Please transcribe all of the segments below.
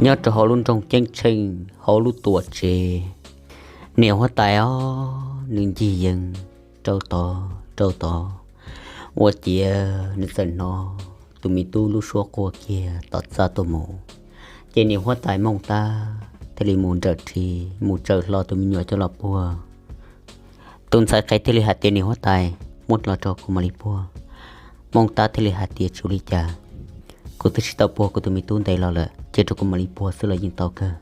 Nyob rau hauv lub nroog Ceeb Tsheej hauv lub tuam tsev, niam huab tais os, nws ncig yees rau tod rau tod, ua ciav nws txawm hnov tus me tub lub suab quaj kiag tom txaj tuaj mus. Ces niam huab tais Mooj Tab thiaj li mus nrawm rhi mus tsaws hlo tus me nyuam coj los puag. Tus ntxhais qhev thiaj li hais tias, Niam huab tais, muab los rau kuv mam li puag. Mooj Tab thiaj li hais tias, Tsis ua li cas, kuv twb tsis tau puag kuv tus me tub ntev los lawm, cia rau kuv mam li puag xwb los yeej tau kawg.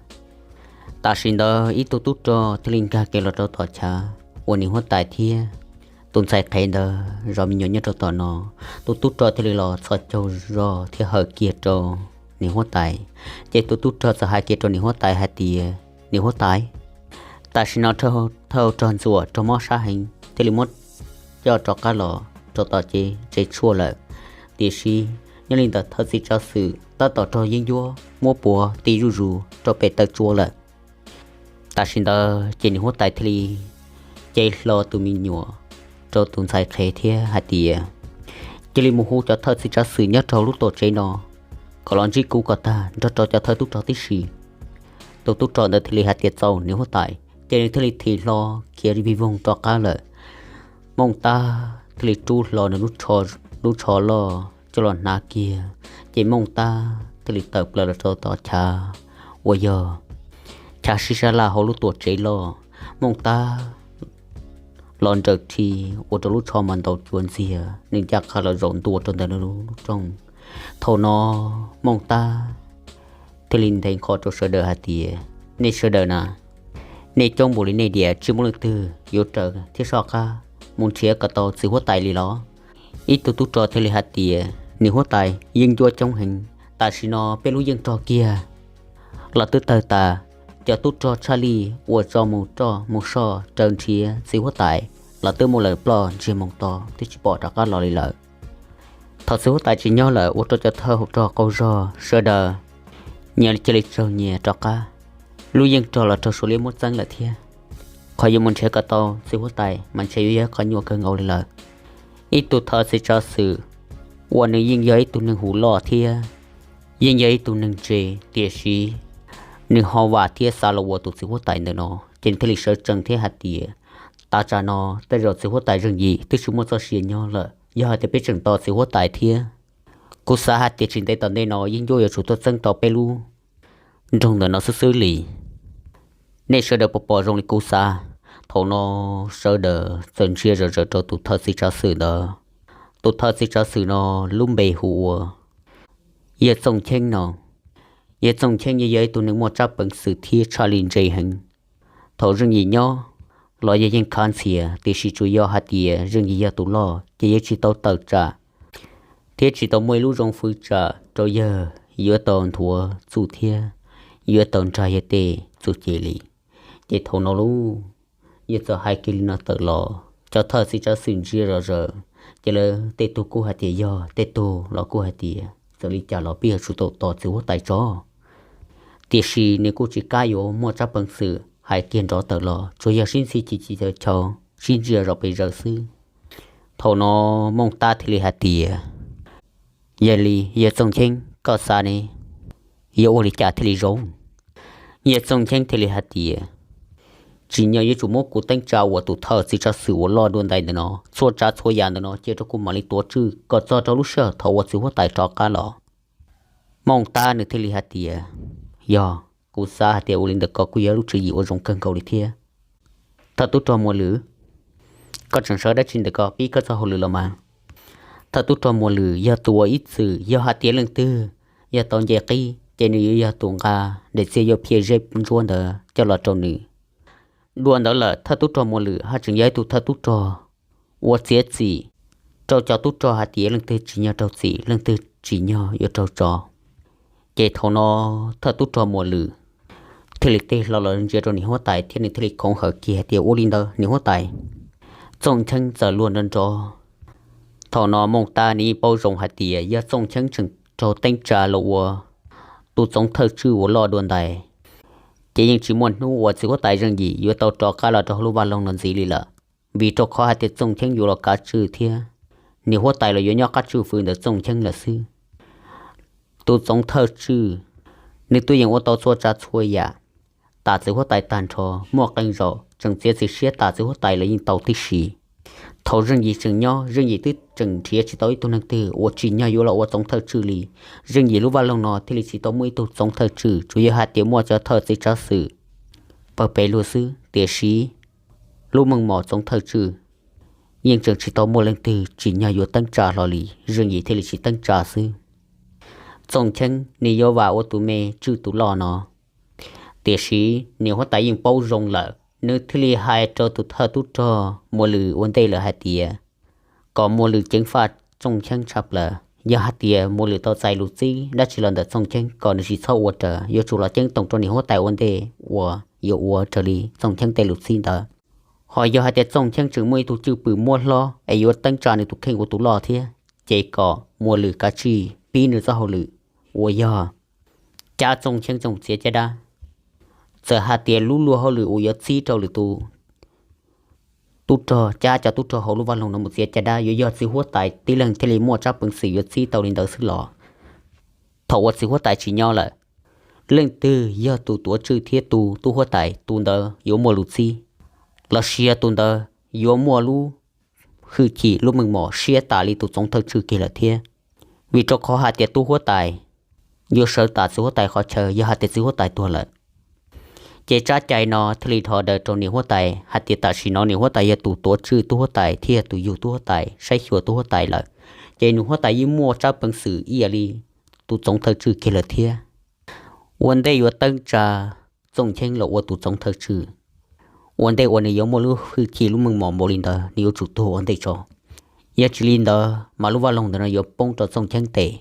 Tam sim ntawd ib tug tub rog thiaj li nkag kiag los rau tom chav uas niam huab tais thiab tus ntxhais qhev ntawd zov me nyuam nyob rau tom no. Tus tub rog thiaj li los txhos caug zog thiab hawm kiag rau niam huab tais. Ces tus tub rog txawm hais kiag rau niam huab tais hais tias, Niam huab tais, tam sim no thawj rog ntxuam raug mob sab heev thiaj li muab coj rov qab los rau tom tsev tshuaj lawm. Tiam sis nyob li ntawd thawj txiv tsav xwm tab tom raug yeeb ncuab muab puav ti zuj zus rau pem taw tsua lawm. Tam sim ntawd ces niam huab tais thiaj li cev hlo tus me nyuam rau tus ntxhais qhev thiab hais tias, Cia li mus hu cov thawj txiv tsav xwm nyob rau lub tuam tsev no kom los ntsib kuv kom tag nrog rau cov thawj tub rog tib si. Tus tub rog ntawd thiaj li hais tias, Txaus niam huab tais. Ces nws thiaj li thim hlo khiav vij voog rov qab lawm. Mooj Tab thiaj li rub hlo nws lub tsho loj coj los hnav kiag, ces Mooj Tab thiaj li tawm plaws los rau tom chav uas yog chav sib sab laj hauv lub tuam tsev loj. Mooj Tab los nrawm rhi ua rau lub tsho mas ntaus cua ntxiag, nws ncaj qha los zaum ntua rau ntawm nws lub rooj. Thaum no Mooj Tab thiaj li nthe nqho rau sawv daws hais tias, Nej sawv daws na, nej coob npaum li nej diam tsis muaj leej twg yuav raws thiab soj qab mus nrhiav kom tau txiv huab tais li los? Ib tug tub rog thiaj li hais tias, Niam huab tais, yeeb ncuab coob heev, tam sim no peb lub yeej rog kiag los twb tawg tas. Cov tub rog tshaj lij uas tso mus roj mus soj raws nrhiav txiv huab tais los twb muaj lawm ploj ntsiag moo to twb tsis pom rov qab los li lawm. Thaum txiv huab tais tsis nyob lawm ua rau cov thawj hauv rog qaug zog sawv daws nyias cia li tsaug nyias rov qab. Lub yeej rog los raug Suav liab muab txeeb lawm thiab, qhov yuav mus nrhiav kom tau txiv huab tais mas ntshe yuav yog qhov nyuaj kawg nkaus li lawm. Ib tug thawj txiv tsav xwm uas nws yeej yog ib tug neeg hu loj thiab yeej yog ib tug neeg ntse, tiam sis nws ho vam thiab xav los ua tus txiv huab tais ntawm no, ces nws thiaj li sawv tsees thiab hais tias, Tav tsam no tej zaum txiv huab tais Zeej Yim twb tsis muaj txoj sia nyob lawm. Yog hais tias peb tseem tos txiv huab tais thiab, kuv xav hais tias tsis ntev tom ntej no yeeb ncuab yuav tsum tuaj txeeb tau peb lub nroog ntawm no xwb xwb li. Nej sawv daws puas pom zoo li kuv xav? Thaum no sawv daws txawm ntsia zom zaws rau tus thawj txiv tsav xwm ntawd. Tus thawj txiv tsav xwm no lub npe hu ua Yawg Txooj Cheeb no. Yawg Txooj Cheeb yeej yog ib tug neeg muaj tsab peev xwm thiab tshaj lij ntse heev. Thaum Zeej Yim nyob los yawg yeej khav ntxhias, tiam sis tsuas yog hais tias Zeej Yim yog tus loj ces yawg tsis tau tawm tsam thiab tsis tau muaj ib lub zoo fwv tsam rau yawg yuav tau nthuav txuj thiab yuav tau nrag yawg tej txuj ci li. Ces thaum no lauj, yawg txawm hais kiag li no tawm los cov thawj txiv tsav xwm ntsia zom zaws, ces lawv tej tug kuj hais tias yog, tej tug los kuj hais tias txawm li cas los peb yuav tsum tau tos txiv huab tais tso. Tiam sis nws kuj tsis kam yuav muaj tsab peev xwm hais kiag nrov tawm los, tsuas yog sib ntxhi ci ci taw chau, sib ntsia zom pes zaws xwb. Thaum no Mooj Tab thiaj li hais tias, Yog li Yawg Txooj Cheeb, koj xav ne, yuav ua li cas thiaj li zoo? Yawg Txooj Cheeb thiaj li hais tias, Tsim nyog yuav tsum muab kuv teeb tsa uas tus thawj txiv tsav xwm uas loj dua ntais ntawm no, txhua tsav txhua yam ntawm no cia rau kuv mam li tuav tswj kom txog rau lub sij hawm thaum uas txiv huab tais rov qab los. Mooj Tab nws thiaj li hais tias, Yog, kuv xav hais tias ua li ntawm ko kuj yog lub tswv yim uas zoo kawg nkaus li thiab. Thawj tub rog Muas Lwm, koj tseem sawv dab tsi ntawm ko, pib koj txoj hauj lwm los mas. Thawj tub rog Muas Lwm yog tus uas ib txwm yog hais tias leej twg yog tau nce qib ces nws yuav yog tus nqa daim txiag yuav phiaj zeb ntsuab ntawd coj los rau nws. Dua ntawd lawm thawj tub rog Muas Lwm haj tseem yog ib tug thawj tub rog uas txiav txim rau cov tub rog hais tias leej twg tsim nyog raug txim, leej twg tsim nyog yuav raug tso. Ces thaum no thawj tub rog Muas Lwm thiaj li tig hlo los ntsia rau niam huab tais thiab nws thiaj li khoov hawm kiag hais tias, Ua li ntawd niam huab tais, Txooj Cheeb txawm luag nrov nrov. Thaum no Mooj Tab nws yeej paub zoo hais tias yog Txooj Cheeb tseem raug teeb tsa los ua tus txoov thawj tswj uas loj dua ntais, ces yeej tsis muaj hnub uas txiv huab tais Zeej Yim yuav tau rov qab los rau hauv lub vaj loog no ntxiv li lawm, vim rau qhov hais tias Txooj Cheeb yuav los kav tswj thiab niam huab tais los yuav nyob qab tswj fwv ntawm Txooj Cheeb lawm xwb. Tus txoov thawj tswj Nws twb yeej ua tau txhua tsav txhua yam, tas txiv huab tais tag nrho, muaj qee zaum tseem txiav txim siab tas txiv huab tais los yeej tau tib si. Thaum Zeej Yim tseem nyob, Zeej Yim twb tseem nrhiav tsis tau ib tug neeg twg uas tsim nyog yuav los ua txoov thawj tswj li. Zeej Yim lub vaj loog no thiaj li tsis tau muaj ib tug txoov thawj tswj, tsuas yog hais tias muaj cov thawj txiv tsav xwm pawg pes lug xwb, tiam sis lub meej mom txoov thawj tswj yeej tseem tsis tau muaj leej twg tsim nyog yuav teeb tsa hlo li, Zeej Yim thiaj li tsis teeb tsa xwb. Txooj Cheeb nws yuav vam ua tus me tswj tus loj no, tiam sis niam huab tais yeej paub zoo lawm, nws thiaj li hais rau tus thawj tub rog Muas Lwm ua ntej lawm hais tias kom Muas Lwm ceev faj Txooj Cheeb tshaj plaws. Yog hais tias Muas Lwm tau txais lus txib dab tsi los ntawm Txooj Cheeb kom nws tsis txhob ua raws, yuav tsum los ceeb toom rau niam huab tais ua ntej uas yuav ua raws li Txooj Cheeb tej lus txib ntawd. Ho yog hais tias Txooj Cheeb tseem muaj ib tug cwj pwm muab hlob es yuav teeb tsa nws tus kheej ua tus loj thiab, ces kom Muas Lwm kav tsij pib nws txoj hauj lwm uas yog cab Txooj Cheeb coj mus txiav caj dab. Txawm hais tias lub luag hauj lwm uas yuav txib rau lwm tus tub rog, cab cov tub rog hauv lub vaj loog no mus txiav caj dab yuav yog txiv huab tais tib leeg thiaj li muaj tsab peev xwm yuav txib tau li ntawd xwb los, thaum uas txiv huab tais tsis nyob lawm, leej twg yog tus tuav tswj thiab tus tub huab tais, tus ntawd yuav muaj lus txib. Los sis yog tus ntawd yuav muaj lub hwj chim lub meej mom siab tas li tus txoov thawj tswj kiag lawm thiab. Vim rau qhov hais tias tub huab tais yuav sawv tas txiv huab tais qhov chaw yog hais tias txiv huab tais tuag lawm. Ces tsab cai no thiaj li dhos daws rau niam huab tais hais tias tam sim no niam huab tais yog tus tuav tswj tub huab tais thiab yog tus yug tub huab tais, saib xyuas tub huab tais lawm, ces niam huab tais yeej muaj tsab peev xwm ib yam li tus txoov thawj tswj kiag lawm thiab. Ua ntej yuav teeb tsa Txooj Cheeb los ua tus txoov thawj tswj, ua ntej uas nws yuav muaj lub hwj chim lub meej mom npaum li ntawd nws yuav tsum tuag ua ntej tso. Yog tsis li ntawd mas lub vaj loog ntawm no yuav poob rau Txooj Cheeb tes.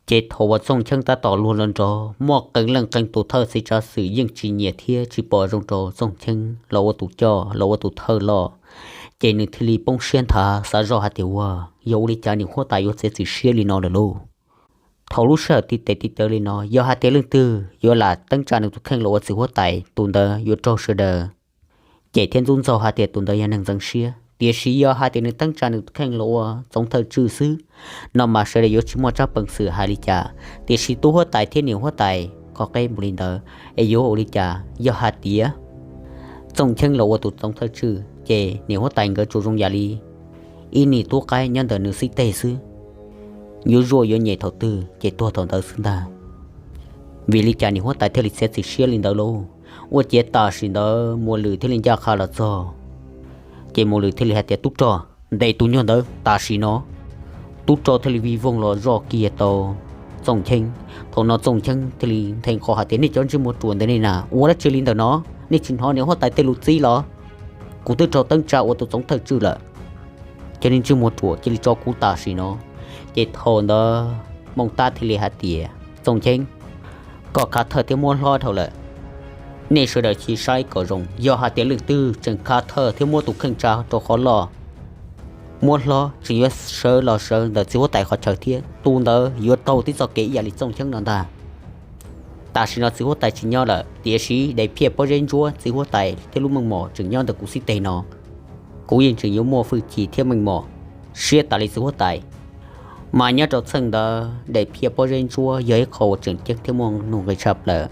Ces thaum uas Txooj Cheeb tab tom luag los nrog, muaj qee leej qee tus thawj txiv tsav xwm yeej tsis nyiam thiab tsis pom zoo rau Txooj Cheeb los ua tus coj los ua tus thawj loj, ces nws thiaj li poob siab nthav xav zoj hais tias ua, yog ua li cas niam huab tais yuav txiav txim siab li no lawm lauj. Thaum lub sij hawm tib tes tib taw li no yog hais tias leej twg yuav lam teeb tsa nws tus kheej los ua txiv huab tais, tus ntawd yuav raug sawv daws cem thiab ntxub ntxaug hais tias tus ntawd yog neeg ntxeev siab. Tiam sis yog hais tias nws teeb tsa nws tus kheej los ua txoov thawj tswj xwb no mas sawv daws yuav tsis muaj tsab peev xwm hais li cas. Tiam sis tub huab tais thiab niam huab tais qhov qeb npaum li ntawd es yuav ua li cas? Yog hais tias Txooj Cheeb los ua tus txoov thawj tswj ces niam huab tais nkawd tsuas zoo yam li ib niag tub qaib nyob ntawm nws xib teg xwb, yuav zuaj yuav nyem thaum twg ces tuag thaum ntawd xwb ntag. Vim li cas niam huab tais thiaj li txiav txim siab li ntawd lauj? Ua ciav tam sim ntawd Muas Lwm thiaj li ncaj qha los txog. Ces Muas Lwm thiaj li hais tias, tub rog, ntes tus nyuag ntawd tam sim no. Tub rog thiaj li vij voog los zoj kiag tau Txooj Cheeb. Thaum no Txooj Cheeb thiaj li nthe nqho hais tias, nej cov ntsej muag ruam ntawm nej na, ua dab tsi li ntawm no? Nej tsis hnov niam huab tais tej lus txib los? Kuv twb raug teeb tsa ua tus txoov thawj tswj lawm, ces nej ntsej muag ruam cia li tso kuv tam sim no. Ces thaum ntawd Mooj Tab thiaj li hais tias, Txooj Cheeb, koj khav thawj thiab muab hlob dhau lawm. Nej sawv daws cia li saib kom zoo, yog hais tias leej twg tseem khav thawj thiab muab tus kheej tsa rau qhov loj, muab hlob tseem yuav sawv los sawv ntawm txiv huab tais qhov chaw thiab, tus ntawd yuav taug tib txoj kev ib yam li Txooj Cheeb no ntag. Tam sim no txiv huab tais tsis nyob lawm, tiam sis daim phiaj pob zeb ntsuab txiv huab tais thiab lub meej mom tseem nyob ntawm kuv xib teg no. Kuv yeej tseem yuav muaj hwj chim thiab meej mom siab tas li txiv huab tais. Mas nyob rau txheej ntawd daim phiaj pob zeb ntsuab yog ib qho uas tseem ceeb thiab muaj nuj nqis tshaj plaws.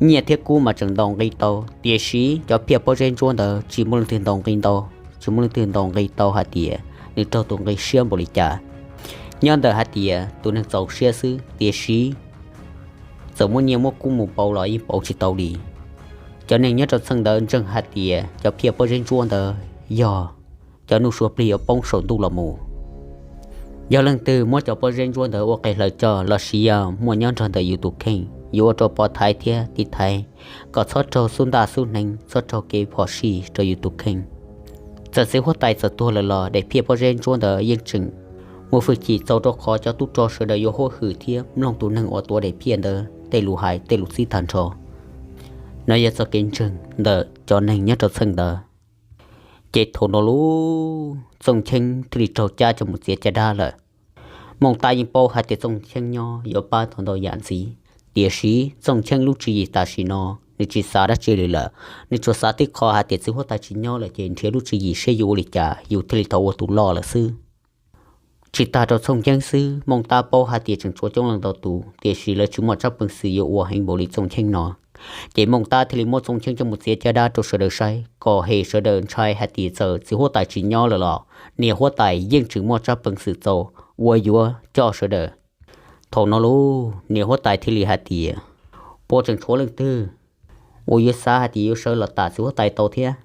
Nyiaj thiab kub mas tseem ntaus nqi tau, tiam sis cov phiaj pob zeb ntsuab ntawd tsis muaj leej twg ntaus nqi tau, tsis muaj leej twg ntaus nqi tau hais tias nws raug tus nqi siab npaum li cas. Nyob ntawm hais tias tus neeg txaus siab xwb, tiam sis txawm muab nyiaj muab kub mus pauv los yeej pauv tsis tau li. Cov neeg nyob rau txheej ntawd ntseeg hais tias cov phiaj pob zeb ntsuab ntawd yog cov nuj suav plig yuav poob saum ntuj los mus. Yog leej twg muab cov pob zeb ntsuab ntawd ua qe hlaws coj los sis yog muaj nyob nrog ntawm yus tus kheej, yuav ua rau pov thaiv thiab tiv thaiv kom txhob raug xub ntaj xub hneev, txhob raug kev phom sij rau yus tus kheej. Txawm txiv huab tais txawm tuag lawm los daim phiaj pob zeb ntsuab ntawd yeej tseem muaj hwj chim txaus rau qhov cov tub rog sawv daws yuav huab hwm thiab mloog tus neeg uas tuav daim phiaj ntawd tej lus hais tej lus txib tag nrho. No yog txoj kev ntseeg ntawm cov neeg nyob rau txheej ntawd. Ces thaum no lub Txooj Cheeb thiaj li raug cab coj mus txiav caj dab lawm. Mooj Tab yeej paub hais tias Txooj Cheeb nyob yuav pab tau ntau yam ntxiv, tiam sis Txooj Cheeb lub tswv yim tam sim no nws tsis xav dab tsi li lawm, nws tsuas xav tib qho hais tias txiv huab tais tsis nyob lawm ces nrhiav lub tswv yim seb yuav ua li cas yus thiaj li tau ua tus loj lawm xwb. tsis tag rau Txooj Ceeb xwb, Mooj Tab paub hais tias tseem tshuav coob leej ntau tus, tiam sis lawv tsis muaj tsab peev xwm yuav ua heev npaum li Txooj Ceeb no. Ces Mooj Tab thiaj li muab Txooj Ceeb coj mus txiav caj dab rau sawv daws saib, kom hem sawv daws ntshai hais tias txawm txiv huab tais tsis nyob lawm los niam huab tais yeej tseem muaj tsab peev xwm txaus uas yuav coj sawv daws. Thaum no lauj, niam huab tais thiaj li hais tias, puas tseem tshuav leej twg uas yuav xav hais tias yuav sawv los tam txiv huab tais tau thiab?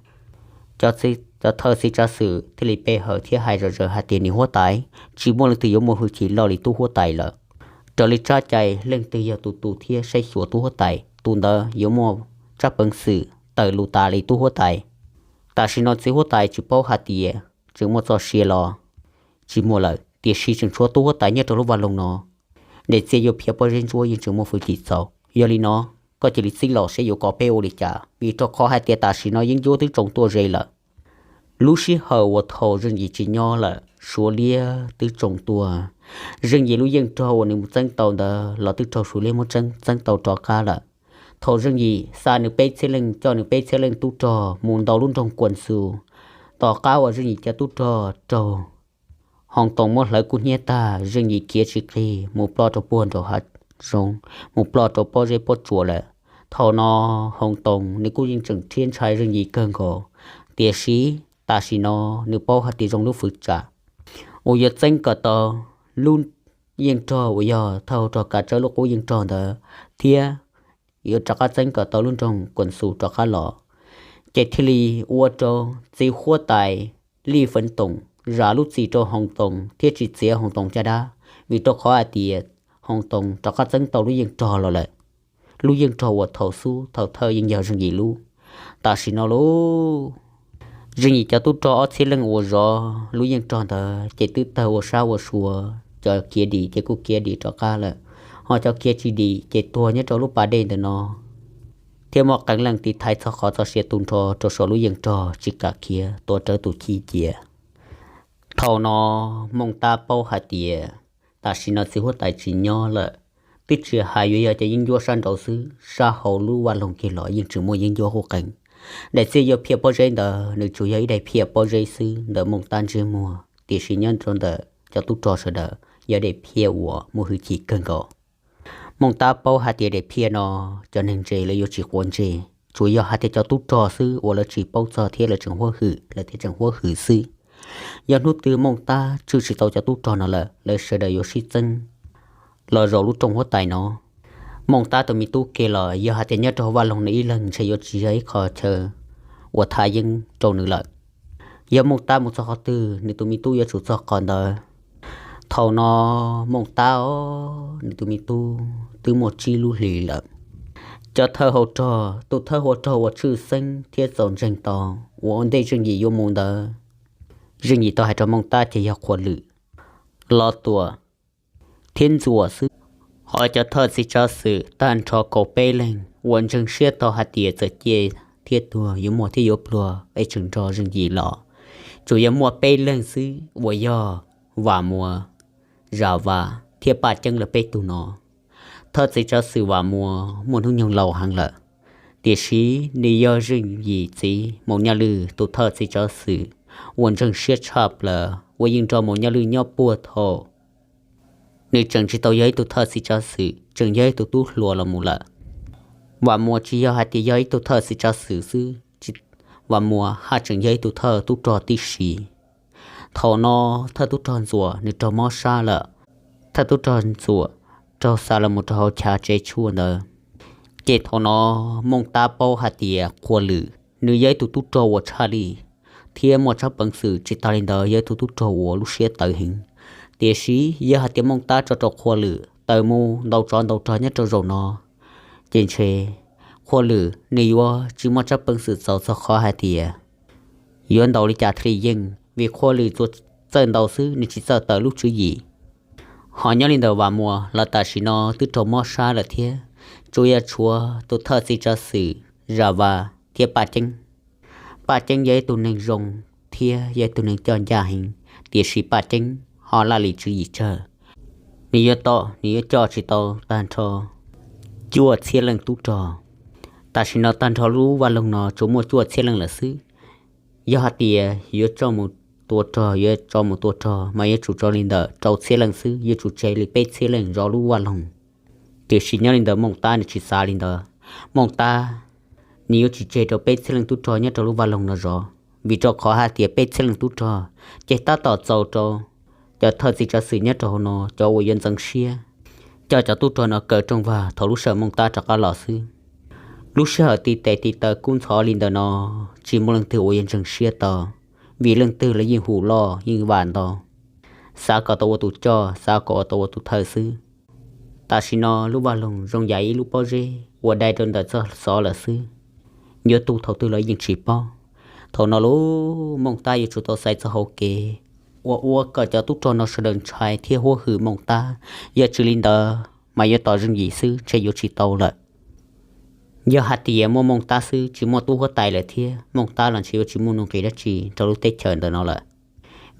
Cov thawj txiv tsav xwm thiaj li pe hawm thiab hais zom zaws hais tias, niam huab tais, tsis muaj leej twg yuav muaj hwj chim loj li tub huab tais lawm. Raws li tsab cai, leej twg yog tus tu thiab saib xyuas tub huab tais, tus ntawd yuav muaj tsab peev xwm tawm lus tas li tub huab tais. Tam sim no txiv huab tais tsis paub hais tias tseem muaj txoj sia los tsis muaj lawm, tiam sis tseem tshuav tub huab tais nyob rau lub vaj loog no. Daim txiaj yuav phiaj pob zeb ntsuab yeej tseem muaj hwj chim txaus. Yog li no, koj cia li txib los seb yuav kom peb ua li cas, vim rau qhov hais tias tam sim no yeeb ncuab twb tsoo tuaj ze lawm. Lub sij hawm uas thaum Zeej Yim tsis nyob lawm, Suav liab twb tsoo tuaj. Zeej Yim lub yeej rog uas nws mus txeeb tau ntawd los twb raug Suav liab muab txeeb txeeb tau rov qab lawm. Thaum Zeej Yim xa nws peb txhiab leej, coj nws peb txhiab leej tub rog mus ntaus lub nroog Kuam Xus, tom qab uas Zeej Yim cov tub rog raug Hoos Toos muab hlawv kub hnyiab tag, Zeej Yim khiav tsis qig mus ploj rau puag nraum hav zoov, mus ploj rau pob zeb pob tsuas lawm. Thaum no Hoos Toos nws kuj yeej tseem rhiab ntshai Zeej Yim kawg nkaus, tiam sis tam sim no nws paub hais tias zoo lub fwv tsam uas yuav txeeb kom tau lub yeej rog uas yog thawj hauv rog kav tsawb lub qub yeej rog ntawd, thiab yuav rov qab txeeb kom tau lub nroog Kuam Xus rov qab los. Ces thiaj li ua rau txiv huab tais Lij Feev Toom zam lub txim rau Hoos Toos thiab tsis txiav Hoos Toos caj dab, vim rau qhov hais tias Hoos Toos rov qab txeeb tau lub yeej rog los lawm. Lub yeej rog uas thaum xub thaum thawj yeej yog Zeej Yim lub. Tam sim no lauj, Zeej Yim cov tub rog ob txhiab leej uas zov lub yeej rog ntawd ces twb tawg ua sab ua sua, cov khiav dim ces kuj khiav dim rov qab lawm, ho cov khiav tsis dim ces tuag nyob rau lub pas dej ntawm no, thiab muaj qee leej tiv thaiv txog qhov txoj sia tu nrho rau saum lub yeej rog tsis kam khiav, tuav rawv tus chij cia. Thaum no Mooj Tab paub hais tias tam sim no txiv huab tais tsis nyob lawm, twb tsis hais yuav yog cov yeeb ncuab sab nraud xwb, sab hauv lub vaj loog kiag los yeej tseem muaj yeeb ncuab qub qees. Daim txiaj yuav phiaj pob zeb ntawd nws tsuas yog ib daim phiaj pob zeb xwb ntawm Mooj Tab ntsej muag, tiam sis nyob rau ntawm cov tub rog sawv daws yog daim phiaj uas muaj hwj chim kawg nkaus. Mooj Tab paub hais tias daim phiaj no cov neeg ntse lawv yuav tsis quav ntsej, tsuas yog hais tias cov tub rog xwb uas lawv tsis paub txog thiab lawv tseem huab hwm, lawv thiaj tseem huab hwm xwb. Yog hnub twg Mooj Tab tswj tsis tau cov tub rog no lawm, lawv sawv daws yuav sib txeeb los zaum lub rooj huab tais no. Mooj Tab tus me tub kiag los yog hais tias nyob rau hauv vaj loog nws ib leeg ntshe yuav tsis yog ib qho chaw uas thaj yeeb rau nws lawm. Yog Mooj Tab mus txog qhov twg, nws tus me tub yuav tsum txog qhov ntawd. Thaum no Mooj Tab os, nws tus me tub twb muaj tsib lub hlis lawm. Cov thawj hauv rog, tus thawj hauv rog uas tshwj xeeb thiab txaus ntseeg tau uas ua ntej Zeej Yim yuav mus ntawd, Zeej Yim tau hais rau Mooj Tab ces yog Qhua Lwm, Lo Tuam thiab Ntxuam xwb. Ho cov thawj txiv tsav xwm tag nrho kaum peb leeg uas ntseeg siab tau hais tias txawm ciaj thiab tuag yuav muaj thiab yuav pluag es tseem nrog Zeej Yim los, tsuas yog muaj peb leeg xwb uas yog Vam Muas, Zam Vas thiab Paj Ceeb lawv peb tug no. Thawj txiv tsav xwm Vam Muas muaj hnub nyoog laus heev lawm, tiam sis nws yog Zeej Yim txiv Maum Nyaj Lwj tus thawj txiv tsav xwm uas ntseeg siab tshaj plaws uas yeej nrog Maum Nyaj Lwj nyob puag thaum nws tseem tsis tau yog ib tug thawj txiv tsav xwm, tseem yog ib tug tub hluas los mus lawm. Vam Muas tsis yog hais tias yog ib tug thawj txiv tsav xwm xwb, Vam Muas haj tseem yog ib tug thawj tub rog tib si. Thaum no thawj tub rog Ntxuam nws raug mob sab lawm, thawj tub rog Ntxuam raug xa los mus rau hauv chav tsev tshuaj ntawd. Ces thaum no Mooj Tab paub hais tias Qhua Lwm nws yog ib tug tub rog uas tshaj lij thiab muaj tsab peev xwm, tsis tas li ntawd yog ib tug tub rog uas lub siab tawv heev. Tiam sis yog hais tias Mooj Tab tso rau Qhua Lwm tawm mus ntaus tsov ntaus rog nyob rau zaum no, ces ntshe Qhua Lwm nws yuav tsis muaj tsab peev xwm txaus txog qhov hais tias yuav ntaus li cas thiaj li yeej, vim Qhua Lwm tsuas txawj ntaus xwb, nws tsis txawj tawm lub tswv yim. Ho nyob li ntawm Vam Muas los tam sim no twb raug mob sab lawm thiab, tsuas yog tshuav tus thawj txiv tsav xwm Zam Vas thiab Paj Ceeb. Paj Ceeb yog ib tug neeg zoo thiab yog ib tug neeg coj ncaj heev, tiam sis Paj Ceeb ho laj lim tswv yim tsawg. Nws yuav tom, nws yuav coj tsis tau tag nrho cuaj txhiab leej tub rog. Tam sim no tag nrho lub vaj loog no tsuas muaj cuaj txhiab leej lawm xwb. Yog hais tias yuav coj mus tua rog yuav tso mus tua rog mas yuav tsum tso li ntawm rau txhiab leej xwb, yuav tsum tseg li peb txhiab leej zov lub vaj loog. Tiam sis nyob li ntawd Mooj Tab nws tsis xav li ntawd. Mooj Tab nws yuav tsis tseg rau peb txhiab leej tub rog nyob rau lub vaj loog no zov, vim rau qhov hais tias peb txhiab leej tub rog ces tab tom txaus rau cov thawj txiv tsav xwm nyob rau hauv no cov uas yuav ntxeev siab coj cov tub rog no kaw rooj vag thaum lub sij hawm Mooj Tab rov qab los xwb. Lub sij hawm tib tes tib taw kub ntxhov li ntawm no, tsis muaj leej twg uas yuav ntseeg siab tau, vim leej twg los yeej hum loj yeej vam ntau, xav kom tau ua tus coj, xav kom tau ua tus thawj xwb. Tam sim no lub vaj loog zoo yam ib lub pob zeb uas dai rau ntawm txoj xov lawm xwb, yuav tu thaum twg los yeej tsis paub. Thaum no lub Mooj Tab yuav tsum tau xaiv txoj hauv kev uas ua kom cov tub rog no sawv daws ntshai thiab huab hwm Mooj Tab. Yog tsis li ntawd mas yuav tos zeej yim xwb ntshe yuav tsis tau lawm. Yog hais tias muaj Mooj Tab xwb tsis muaj tub huab tais lawm thiab, Mooj Tab los ntshe yuav tsis muaj nuj nqis dab tsi rau lub teb chaws ntawm no lawm.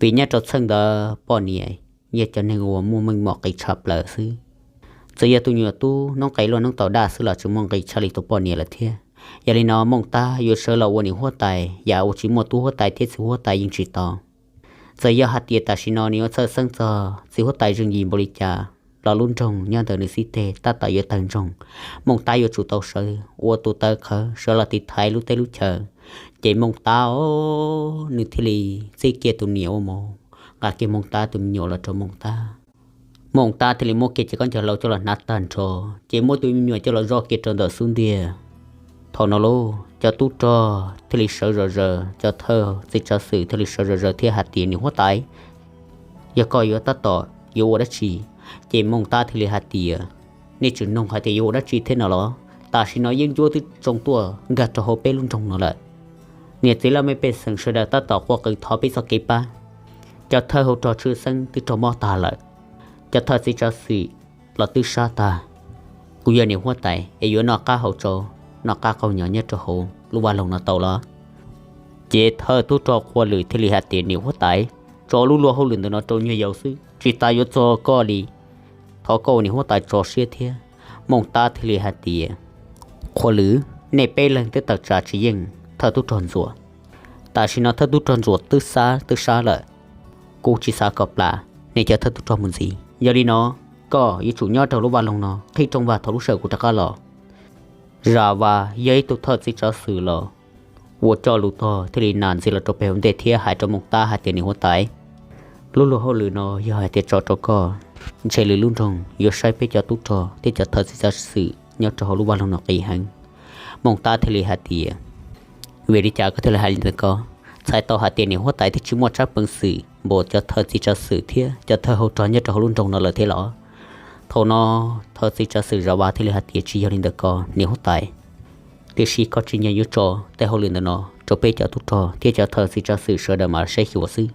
Vim nyob rau txheej ntawd poj niam yog cov neeg uas muaj meej mom qis tshaj plaws xwb. Txawm yog tus nyuam tub noob qes luaj noob taus daj xwb los tsis muaj nqis tshaj li tus poj niam lawm thiab. Yog li no Mooj Tab yuav sawv los ua niam huab tais yam uas tsis muaj tub huab tais thiab txiv huab tais yeej tsis tau. Txawm yog hais tias tam sim no nws yuav txhawj xeeb txog txiv huab tais zeej yim npaum li cas los lub nroog nyob ntawm nws xib teg tab tom yuav tawg ntsoog. Mooj Tab yuav tsum tau sawv ua tus taw qhawv sawv los tiv thaiv lub teb lub chaw. Ces Mooj Tab os, nws thiaj li txib kiag tus niam ua mus nqa kiag Mooj Tab tus me nyuam los rau Mooj Tab. Mooj Tab thiaj li muab kiag cov khaub ncaws hlau coj los hnav tag nrho, ces muab tus me nyuam coj los zoj kiag rau ntawm xub ntiag. Thaum no lauj cov tub rog thiaj li sawv zom zaws, cov thawj txiv tsav xwm thiaj li sawv zom zaws thiab hais tias, niam huab tais, yog koj yuav tab tom yuav ua dab tsi? Ces Mooj Tab thiaj li hais tias, nej tseem nug hais tias yuav ua dab tsi thiab no los? Tam sim no yeeb ncuab twb tsoo tuaj nkag rau hauv peb lub nroog no lawm. Niam txiv laj mej pej xeem sawv daws tab tom quaj qw thov peb txoj kev pab. Cov thawj hauv rog tshwj xeeb twb raug mob tag lawm. Cov thawj txiv tsav xwm los twb sab tag. Kuv yog niam huab tais es yuav noj qab haus tsau, noj qab qaug nyo nyob rau hauv lub vaj loog no tau los? Ces thawj tub rog Qhua Lwm thiaj li hais tias, niam huab tais, tso lub luag hauj lwm ntawm no rau nyuag yaus xwb, tsis tas yuav txog koj li. Thov koj ua niam huab tais tso siab thiab. Mooj Tab thiaj li hais tias, Qhua Lwm, nej peb leeg twb tawm tsam tsis yeej thawj tub rog Ntxuam. Tam sim no thawj tub rog Ntxuam twb sab twb sab lawm, kuv tsis xav kom plam nej cov thawj tub rog mus ntxiv. Yog li no koj yuav tsum nyob rau lub vaj loog no qhib rooj vag thaum lub sij hawm kuv rov qab los. Zam Vas yog ib tug thawj txiv tsav xwm los ua coj lus tog thiaj li nam ntxiv los rau pem hauv ntej thiab hais rau Mooj Tab hais tias, niam huab tais, lub luag hauj lwm no yog hais tias tso rau koj, ntshe lwm lub nroog yuav saib peb cov tub rog thiab cov thawj txiv tsav xwm nyob rau hauv lub vaj loog no qis heev. Mooj Tab thiaj li hais tias, vim li cas koj thiaj li hais li ntawd ko? Txhais tau hais tias niam huab tais twb tsis muaj tsab peev xwm npaum cov thawj txiv tsav xwm thiab cov thawj hauv rog nyob rau hauv lub nroog no lawm thiab los? Thaum no thawj txiv tsav xwm Zam Vas thiaj li hais tias, tsis yog li ntawd ko niam huab tais, tiam sis koj tsis nyiam yuav tso tej hauj lwm ntawm no rau peb cov tub rog thiab cov thawj txiv tsav xwm sawv daws mas saib xyuas xwb.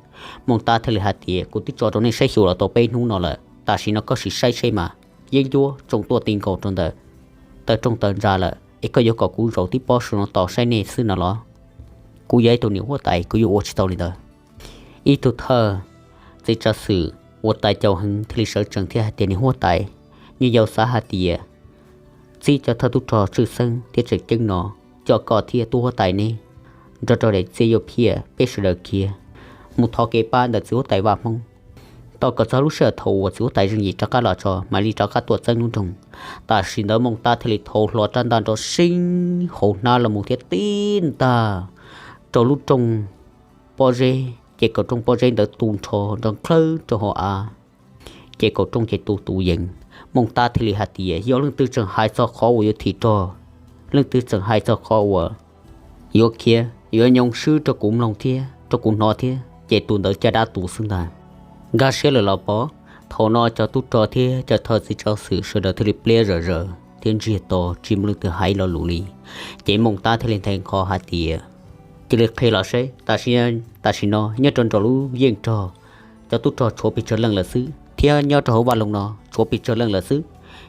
Mooj Tab thiaj li hais tias, kuv twb tso rau nej saib xyuas los tau peb hnub no lawm, tam sim no koj sim saib seb mas, yeeb ncuab tsoo tuaj ti nkaus rau ntawm taw rooj taw ntsa lawm es koj yuav kom kuv zaum tib pob saum no tos saib nej xwb no los? Kuv yog ib tug niam huab tais kuv yuav ua tsis tau li ntawd. Ib tug thawj txiv tsav xwm uas tais caus heev thiaj li sawv tsees thiab hais tias, niam huab tais, nyuag yaus xav hais tias txib cov thawj tub rog tshwj xeeb thiab tseem ceeb no coj koj thiab tub huab tais neb nrog rau daim txiaj yuav phiaj peb sawv daws khiav mus thov kev pab ntawm txiv huab tais Vaj Hmoob, tos kom txog lub sij hawm thaum uas txiv huab tais Zeej Yim rov qab los tso mam li rov qab tuaj txeeb lub nroog. Tam sim ntawd Mooj Tab thiaj li thau hlo rab ntaj nrov seeb hauv hnab los mus thiab tib ntaj rau lub rooj pob zeb, ces kaum rooj pob zeb ntawd tu nrho nrov nklawb rau hauv av, ces kaum rooj ces tu tus yees. Mooj Tab thiaj li hais tias, yog leej twg tseem hais txog qhov uas yuav thim rog, leej twg tseem hais txog qhov uas yuav khiav yuav nyoo swb rau kuv mloog thiab rau kuv hnov thiab, ces tus ntawd caj dab tu xwb ntag. Nkag siab lawm los pov. Thaum no cov tub rog thiab cov thawj txiv tsav xwm sawv daws thiaj li pliab zom zaws thiab ntsiag to tsis muaj leej twg hais lo lus li. Ces Mooj Tab thiaj li nthe nqho hais tias, cia li qhia los seb, tam sim no nyob rau nraum lub yeej rog, cov tub rog tshuav pes tsawg leej lawm xwb, thiab nyob rau hauv vaj loog no tshuav pes tsawg leej lawm xwb.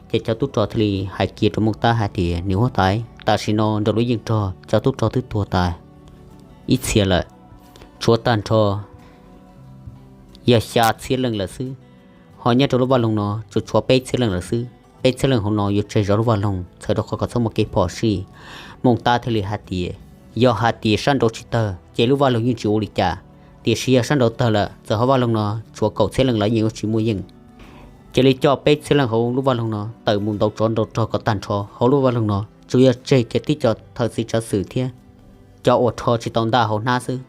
Ces cov tub rog thiaj li hais kiag rau Mooj Tab hais tias, niam huab tais, tam sim no nraum lub yeej rog cov tub rog twb tuag tas ib txhia lawm, tshuav tag nrho yog xya txhiab leej lawm xwb. Ho nyob rau lub vaj loog no tsuas tshuav peb txhiab leej lawm xwb. Peb txhiab leej hauv no yuav tseg zov lub vaj loog txhawm rau qhov kom txhob muaj kev phom sij. Mooj Tab thiaj li hais tias, yog hais tias sab nraud tsis tawg ces lub vaj loog yeej tsis ua li cas. Tiam sis yog sab nraud tawg lawm, txawm hauv vaj loog no tshuav kaum txhiab leej los yeej yuav tsis muaj yeej. Cia li coj peb txhiab leej hauv lub vaj loog no tawm mus ntaus tsov ntaus rog kom tag nrho hauv lub vaj loog no, tsuas yog tseg kiag tib co thawj txiv tsav xwm thiab cov uas rho tsis tau ntaj hauv hnab xwb.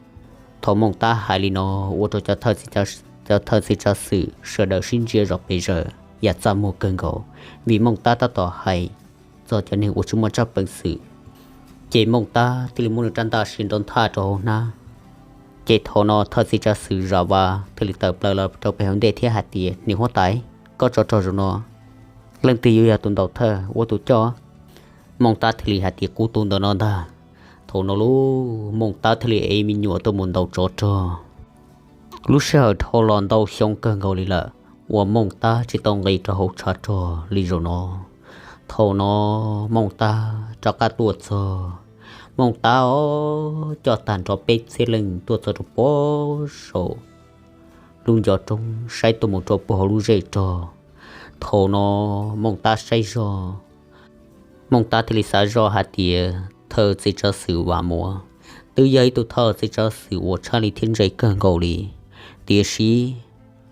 Thaum Mooj Tab hais li no, ua rau cov thawj txiv tsav xwm sawv daws sib ntsia zom pes zaws yam txaj muag kawg nkaus, vim Mooj Tab tab tom hais txog cov neeg uas tsis muaj tsab peev xwm. Ces Mooj Tab thiaj li muab nws rab ntaj sia nrov nthaj rau hauv hnab. Ces thaum no thawj txiv tsav xwm Zam Vas thiaj li tawm plaws los rau pem hauv ntej thiab hais tias, Niam huab tais, koj tsov rog zaum no, leej twg yuav yog tus ntaus thawj ua tus coj? Mooj Tab thiaj li hais tias, Kuv tus ntawm no ntag. Thaum no lub Mooj Tab thiaj li ev me nyuam tuaj mus ntaus tsov rog. Lub sij hawm dhau los ntau xyoo kawg nkaus li lawm uas Mooj Tab tsis tau nqis rau hauv tshav rog li zaum no. Thaum no Mooj Tab rov qab tuaj txog. Mooj Tab os, coj tag nrho peb txhiab leej tuaj txog rau puag saum lub ncov roob saib tuaj mus rau puag hauv lub zej rog. Thaum no Mooj Tab saib zog, Mooj Tab thiaj li xav zoj hais tias thawj txiv tsav xwm Vam Muas twb yog ib tug thawj txiv tsav xwm uas tshaj li thiab ntse kawg nkaus li. Tiam sis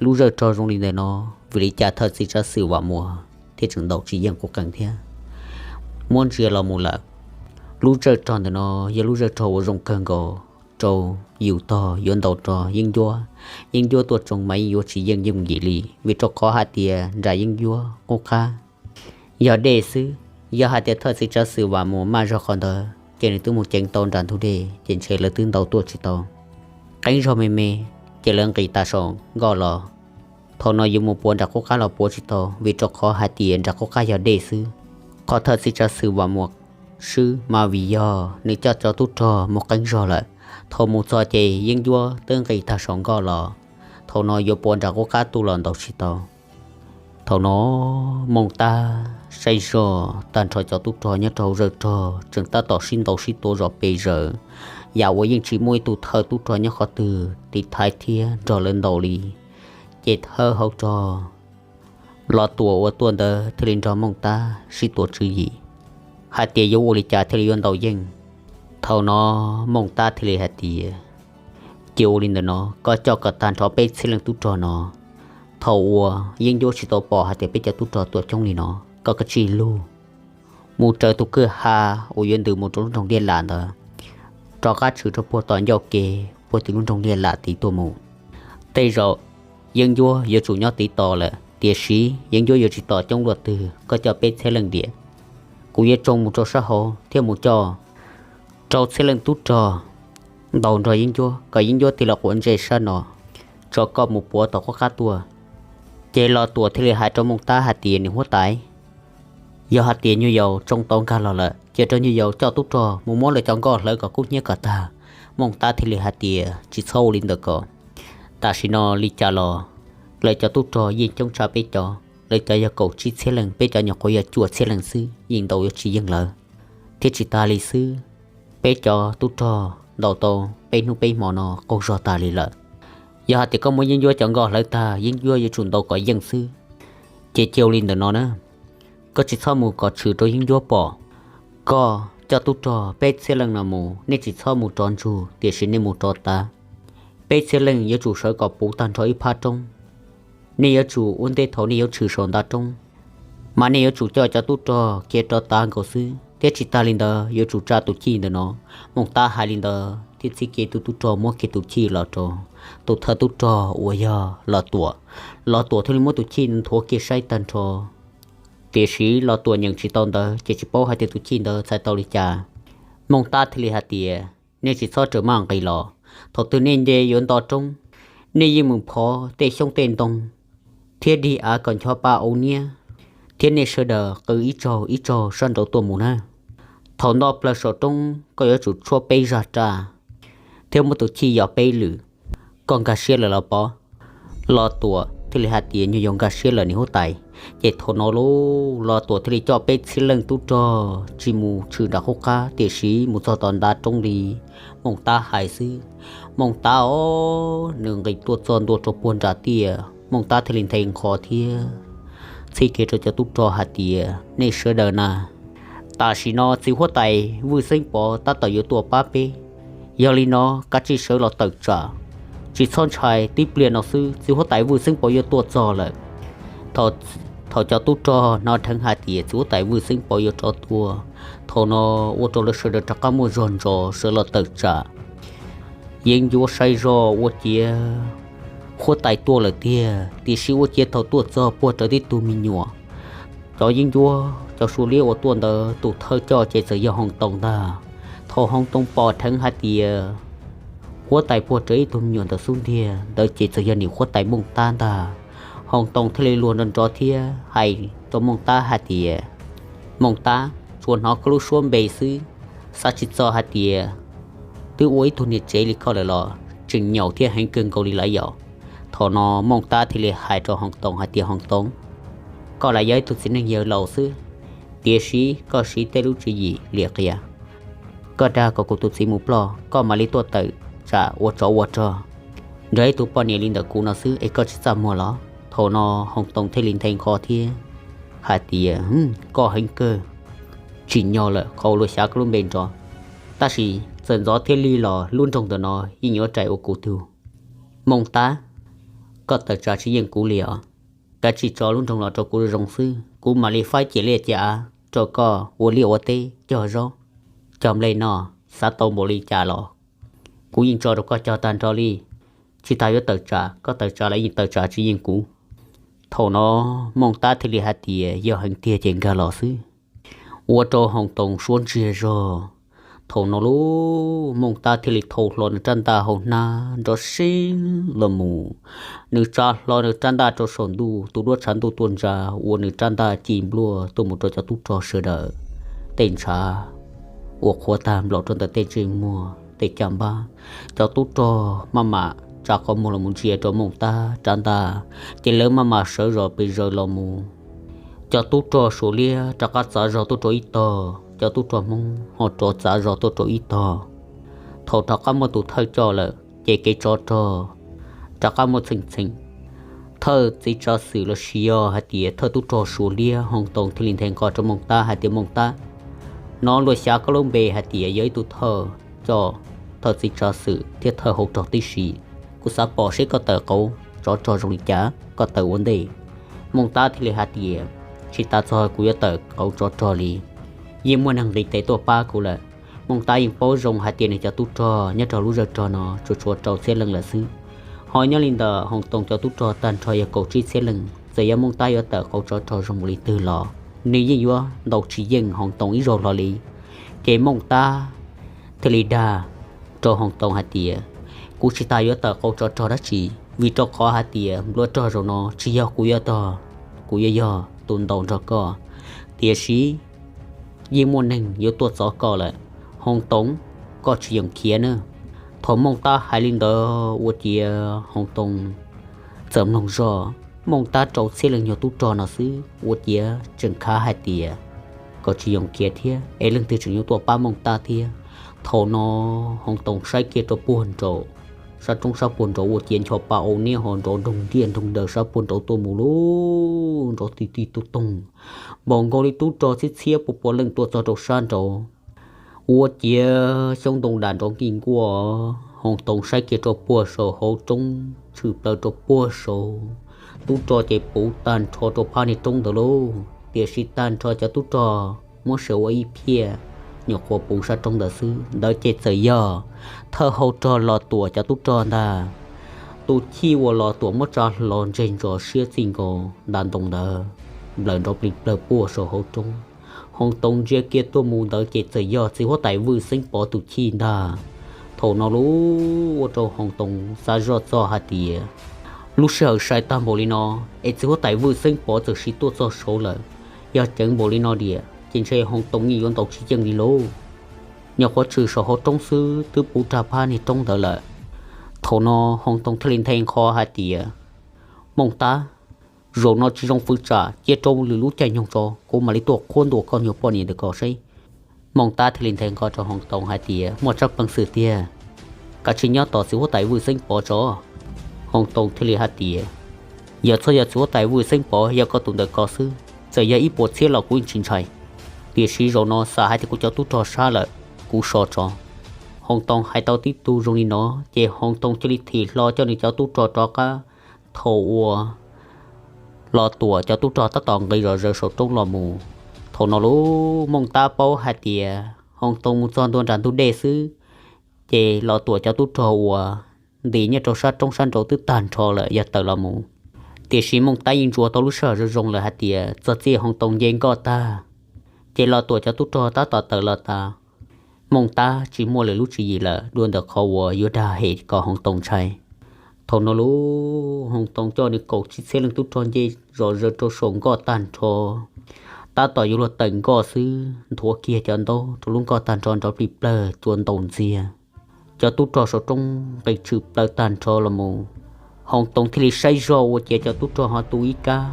lub zej rog zoo li ntawm no, vim li cas thawj txiv tsav xwm Vam Muas thiaj tseem ntaus tsis yeej quv qees thiab muab ntsia los mus lawm? Lub zej rog ntawm no yog lub zej rog uas zoo kawg nkaus rau yus tog yuav ntaus rog yeeb ncuab. Yeeb ncuab tuaj tsoo mas yeej yuav tsis yeej yooj yim li, vim rau qhov hais tias nram yeeb ncuab qub qab yog dej xwb. Yog hais tias thawj txiv tsav xwm Vam Muas maj zog qhov ntawd ces nws twb mus ceev tau nram ntug dej, ces ntshe lawv twb ntaus tuaj tsis tau. Qeeb zog me me, ces lawv nqis tas saum nkoj los. Thaum no yuav mus puav nram qub qab los puav tsis tau, vim rau qhov hais tias nram qub qab yog dej xwb. Qhov thawj txiv tsav xwm Vam Muas swb mas vim yog nws coj cov tub rog mus qeeb zog lawm. Thaum mus txog ces yeeb ncuab twb nqis tag saum nkoj los. Thaum no yuav puav nram qub qab tuaj los ntaus tsis tau. Thaum no Mooj Tab saib zog tag nrho cov tub rog nyob rau hauv zej rog tseem tab tom sib ntaus sib tua zom pes zaws, yam uas yeej tsis muaj ib tug thawj tub rog nyob qhov twg tiv thaiv thiab nrog lawv ntaus li. Ces thawj hauv rog Los Tuam uas tuaj ntawd thiaj li nrog Mooj Tab sib tuav tswv yim hais tias yuav ua li cas thiaj li yuav ntaus yeej. Thaum no Mooj Tab thiaj li hais tias, Cia ua li ntawm no, koj coj kom tag nrho peb txhiab leej tub rog no. Thaum uas yeeb ncuab tsis tau pom hais tias peb cov tub rog tuaj coob li no, koj kav tsij lug mus raws tus kwj ha uas yuav ntws mus rau lub nroog Liaj Lam ntawd, rov qab tshwm rau puag tom ncauj ke, puag tim lub nroog Liaj Lam tid tuaj mus. Tej zaum yeeb ncuab yuav tsum nyob tid tos lawm, tiam sis yeeb ncuab yuav tsis tos coob luaj twg, koj coj peb txhiab leej tiam, kuv yuav tsoo mus rau sab hauv thiab mus coj rau txhiab leej tub rog ntaus nrog yeeb ncuab kom yeeb ncuab tig los quav ntsej sab no, tso koj mus puav tom qub qab tuaj. Ces Los Tuam thiaj li hais rau Mooj Tab hais tias, Niam huab tais, yog hais tias nyuag yaus tsoo tau nkag los lawm, cia rau nyuag yaus coj tub rog mus muab lawv cov nkoj hlawv kom kub hnyiab kom tag. Mooj Tab thiaj li hais tias, Tsis txhob ua li ntawd ko. Tam sim no li cas los lawv cov tub rog yeej coob tshaj peb cov, lawv cov yog kaum tsib txhiab leej, peb cov nyuam qhuav yog cuaj txhiab leej xwb, yeej ntaus yuav tsis yeej lawv. Thiab tsis tas li xwb, peb cov tub rog ntaus tau peb hnub peb hmo no qaug zog tas li lawm. Yog hais tias koj muab yeeb ncuab cov nkoj hlawv tag, yeeb ncuab yuav tsum ntaus kom yeej xwb. Ces cia ua li ntawm no na, koj tsis txhob mus kom tshwm rau yeeb ncuab pom. Koj coj tub rog peb txhiab leej no mus, nej tsis txhob mus rov ntsug, tiam sis nej mus rov tav. Peb txhiab leej yuav tsum sawv kom puv tag nrho ib phab roob. Nej yuav tsum ua ntej thaum nej yuav tshwm saum ntav roob, mas nej yuav tsum coj cov tub rog khiav rov tav nkaus xwb, thiab tsis tas li ntawd yuav tsum tsa tus chij ntawm no. Mooj Tab hais li ntawd thiab txib kiag tus tub rog muab kiag tus chij los rau tus thawj tub rog uas yog Los Tuam. Los Tuam thiaj li muab tus chij nthuav kiag saib tag nrho. Tiam sis Los Tuam nyeem tsis tau ntawv ces tsis paub hais tias tus chij ntawd txhais tau li cas. Mooj Tab thiaj li hais tias, Nej tsis txhob raws maj nqis los. Thaum twg nej nce yuav nto roob, nej yeej mus phov tej xyoob tej ntoo thiab dig av kom ncho pa au niab, thiab nej sawv daws qw ib tsaug ib tsaug sab nraud tuaj mus na. Thaum nto plaws saum roob, koj yuav tsum tshuab peb zaj raj thiab muab tus chij yos peb lwm, koj nkag siab lawm los pov? Los Tuam thiaj li hais tias, Nyuag yaus nkag siab lawm niam huab tais. Ces thaum no lauj, Los Tuam thiaj li coj peb txhiab leej tub rog tsis mus tshwm nram qub qab, tiam sis mus txog tom ntav roob li Mooj Tab hais xwb. Mooj Tab os, nws nqis tuaj txog ntua rau puag nram tiaj, Mooj Tab thiaj li nthe nqho thiab txhib kiag rau cov tub rog hais tias, Nej sawv daws na, tam sim no txiv huab tais Vwj Xeeb Pov tab tom yuav tuaj pab peb. Yog li no kav tsij sawv los tawm tsam, Tsis txhob ntshai, tib pliag no xwb txiv huab tais Vwj Xeeb Pov yuav tuaj txog lawm. Thaum cov tub rog hnov dheev hais tias txiv huab tais Vwj Xeeb Pov yuav rov tuaj, thaum no ua rau lawv sawv daws rov qab muaj zog ntsos sawv los tawm tsam. Yeeb ncuab saib zog ua ciav huab tais tuaj lawm tiag, tiam sis ua ciav thaum tuaj txog puag rawv tib tug me nyuam. Cov yeeb ncuab cov suav liab uas tuaj ntawd tus thawj coj ces txawm yog Hoos Toos ntag. Thaum Hoos Toos pom dheev hais tias huab tais puag rawv ib tug me nyuam ntawd xub ntiag ntawd ces txawm yog niam huab tais Mooj Tab ntag. Hoos Toos thiaj li luag nrov nrov thiab hais rau Mooj Tab hais tias, Mooj Tab, tsuas hnov koj lub suab npe xwb, xav tsis txog hais tias twb ua ib tug niam tsev li koj lawm los tseem nyaum thiab heev kawg nkaus li lawm yom. Thaum no Mooj Tab thiaj li hais rau Hoos Toos hais tias, Hoos Toos, koj lam yog ib tug txiv neej yawg laus xwb, tiam sis koj siv tej lub tswv yim liam qias. Koj dag kom kuv tus txiv mus ploj, koj mam li tuaj tawm tsam ua tsov ua rog. Nrog ib tug poj niam li ntawm kuv no xwb es koj tsis txaj muag los? Thaum no Hoos Toos thiaj li nthe nqho thiab hais tias, Koj heev kawg, tsim nyog lawm qhov uas luag xyav koj lub npe nrov. Tab sis txawm ntxov thiab lig los lub nroog ntawm no yeej yuav rais ua kuv tug. Mooj Tab, koj tawm tsam tsis yeej kuv li os. Kav tsij tso lub nroog los rau kuv zoo xwb, kuv mam li faib ciam liaj ciam av rau koj ua liaj ua teb, cog zaub cog nplej noj, xav tau npaum li cas los kuv yeej tso rau koj cog tag nrho li. Tsis tas yuav tawm tsam, koj tawm tsam los yeej tawm tsam tsis yeej kuv. Thaum no Mooj Tab thiaj li hais tias, Yog heev tiag ces nkag los xwb. Ua rau Hoos Toos suab ntsiag zog. Thaum no lub Mooj Tab thiaj li thau hlo nws rab ntaj hauv hnab nrov siv los mus. Nws tsa hlo nws rab ntaj rau saum ntuj, tus duab tshav ntuj tuaj ntsa ua nws rab ntaj ci npluaj tuaj mus rau cov tub rog sawv daws tej ntshav ua qhuav tag nplaum rau ntawm tej ntsej muag tej caj npab. Cov tub rog maj mam tsa qhov muag los mus ntsia rau Mooj Tab rab ntaj, ces lawv maj mam sawv zos pes zaws los mus. Cov tub rog suav liab rov qab txav zog tuaj rau ib tog, cov tub rog Hmoob ho rov txav zog tuaj rau ib tog. Thaum rov qab muaj tus thawj coj lawm ces kev tsov rog rov qab muaj txheej txheem. Thawj txiv tsav xwm los sis yog hais tias thawj tub rog suav liab Hoos Toos thiaj li nthe nqho rau Mooj Tab hais tias, Mooj Tab, no luag xyav koj lub npe hais tias yog ib tug thawj coj, thawj txiv tsav xwm thiab thawj hauv rog tib si. Kuv xav pom seb koj tawm qauv tsov rog zoo li cas, koj tawm ua ntej. Mooj Tab thiaj li hais tias, Tsis tas txog kuv yuav tawm qauv tsov rog li, yeej muaj neeg nqis tes tuaj pab kuv lawm. Mooj Tab yeej paub zoo hais tias nws cov tub rog nyob rau lub zej rog no tsuas tshuav rau txhiab leej lawm xwb, ho nyob li ntawm Hoos Toos cov tub rog tag nrho yog kaum tsib txhiab leej. Txawm yog Mooj Tab yuav tawm qauv tsov rog zoo npaum li twg los nws yeej yuav ntaus tsis yeej Hoos Toos ib zaug hlo li. Ces Mooj Tab thiaj li dag rau Hoos Toos hais tias, Kuv tsis tas yuav tawm qauv tsov rog dab tsi, vim rau qhov hais tias nplua rog zaum no tsis yog kuv yuav tog, kuv yuav yog tus ntaus nrog koj, tiam sis yeej muaj neeg yuav tuaj txov koj lawm. Hoos Toos, koj tsis yoom khiav na. Thaum Mooj Tab hais li ntawd ua ciav Hoos Toos txawm mloog zog, Mooj Tab rau txhiab leej nyuag tub rog no xwb ua ciav tseem khav hais tias kom tsis yoom khiav thiab es leej twg tseem yuav tuaj pab Mooj Tab thiab. Thaum no Hoos Toos saib kiag rau puag nraum sab roob sab puag nraud ua ciav ncho pa au niab ho nrov nroog ntiaj nroog daws sab puag nraud tuaj mus lub nrov ti ti tug toog, npaum nkaus li tub rog txhiab txhiab pua pua leej tuaj txog rau sab nraud. Ua ciav xyoob ntoo dam nrov nkij nkuaj. Hoos Toos saib kiag rau puag saum hauv roob tshwm plaws rau puag saud, tub rog ces puv tag nrho rau phab niag roob ntawd lauj. Tiam sis tag nrho cov tub rog muab xyaw ua ib phiaj, nyuam qhuav puv sab roob ntawd xwb. Ntawd ces txawm yog thawj hau rog Los Tuam cov tub rog ntag. Tus chij uas Los Tuam muab tsa hlo ntseg ntsos siab txij nkaus nta ntoo ntawd nplawm nrov plig plawg puag saum hauv roob. Hoos Toos ntsia kiag tuaj mus ntawd ces txawm yog txiv huab tais Vwj Xeeb Pov tus chij ntag. Thaum no lub ua rau Hoos Toos xav zoj txog hais tias, lub sij hawm sai tag npaum li no es txiv huab tais Vwj Xeeb Pov txawm sis tuaj txog saud lawm. Yog ceev npaum li no diam ces ntshe Hoos Toos yeej yuav ntaus tsis yeej li lauj. Nyuam qhuav tshwm saum hauv roob xwb twb puv rag phab niag roob ntawd lawm. Thaum no Hoos Toos thiaj li nthe nqho hais tias, Mooj Tab, zaum no tsis zoo fwv tsam, cia rau lwm lub caij nyoog tso kuv mam li tuaj qhuab ntuas koj nyuag poj niam ntawm ko seb. Mooj Tab thiaj li nthe nqho rau Hoos Toos hais tias, muaj tsab peev xwm tiag, kav tsij nyob tos txiv huab tais Vwj Xeeb Pov tso. Hoos Toos thiaj li hais tias, yog txhob yog txiv huab tais Vwj Xeeb Pov, yog koj tus ntawm ko xwb, txawm yog ib puas txhiab los kuv yeej tsis ntshai. Tiam sis zaum no xam hais tias kuv cov tub rog sab lawm, kuv so tso. Hoo Too hais tau tib tug zoo li no ces Hoo Too cia li thim hlo coj nws cov tub rog rov qab. Thaum uas Los Tuam cov tub rog tab tom nqis zom zaws saum roob los mus, thaum no lub Mooj Tab paub hais tias Hoo Too mus txog ntua nram ntug dej xwb, ces Los Tuam cov tub rog uas ntim nyob rau sab roob sab nraud twb tag nrho lawm yog tawm los mus. Tiam sis Mooj Tab yeej ntsuas tau lub sij hawm zoo zoo lawm hais tias txog txij Hoo Too nce nkoj tag, ces Los Tuam cov tub rog tab tom tawm los tas. Mooj Tab tsis muaj lwm lub tswv yim lawm dua ntawm qhov uas yuav dag hem kom Hoo Too ntshai. Thaum no lub Hoo Too coj nws kaum tsib txhiab leej tub rog nce zom zaws rau saum nkoj tag nrho, tab tom yuav luag tawm nkoj xwb nthuav kiag cov ntaub rau lub nkoj tag nrho nrov plig plawg cua ntaus ntxiag. Cov tub rog saum roob nqis tshwm plaws tag nrho los mus, Hoo Too thiaj li saib zog ua ciav cov tub rog ho tu ib kab,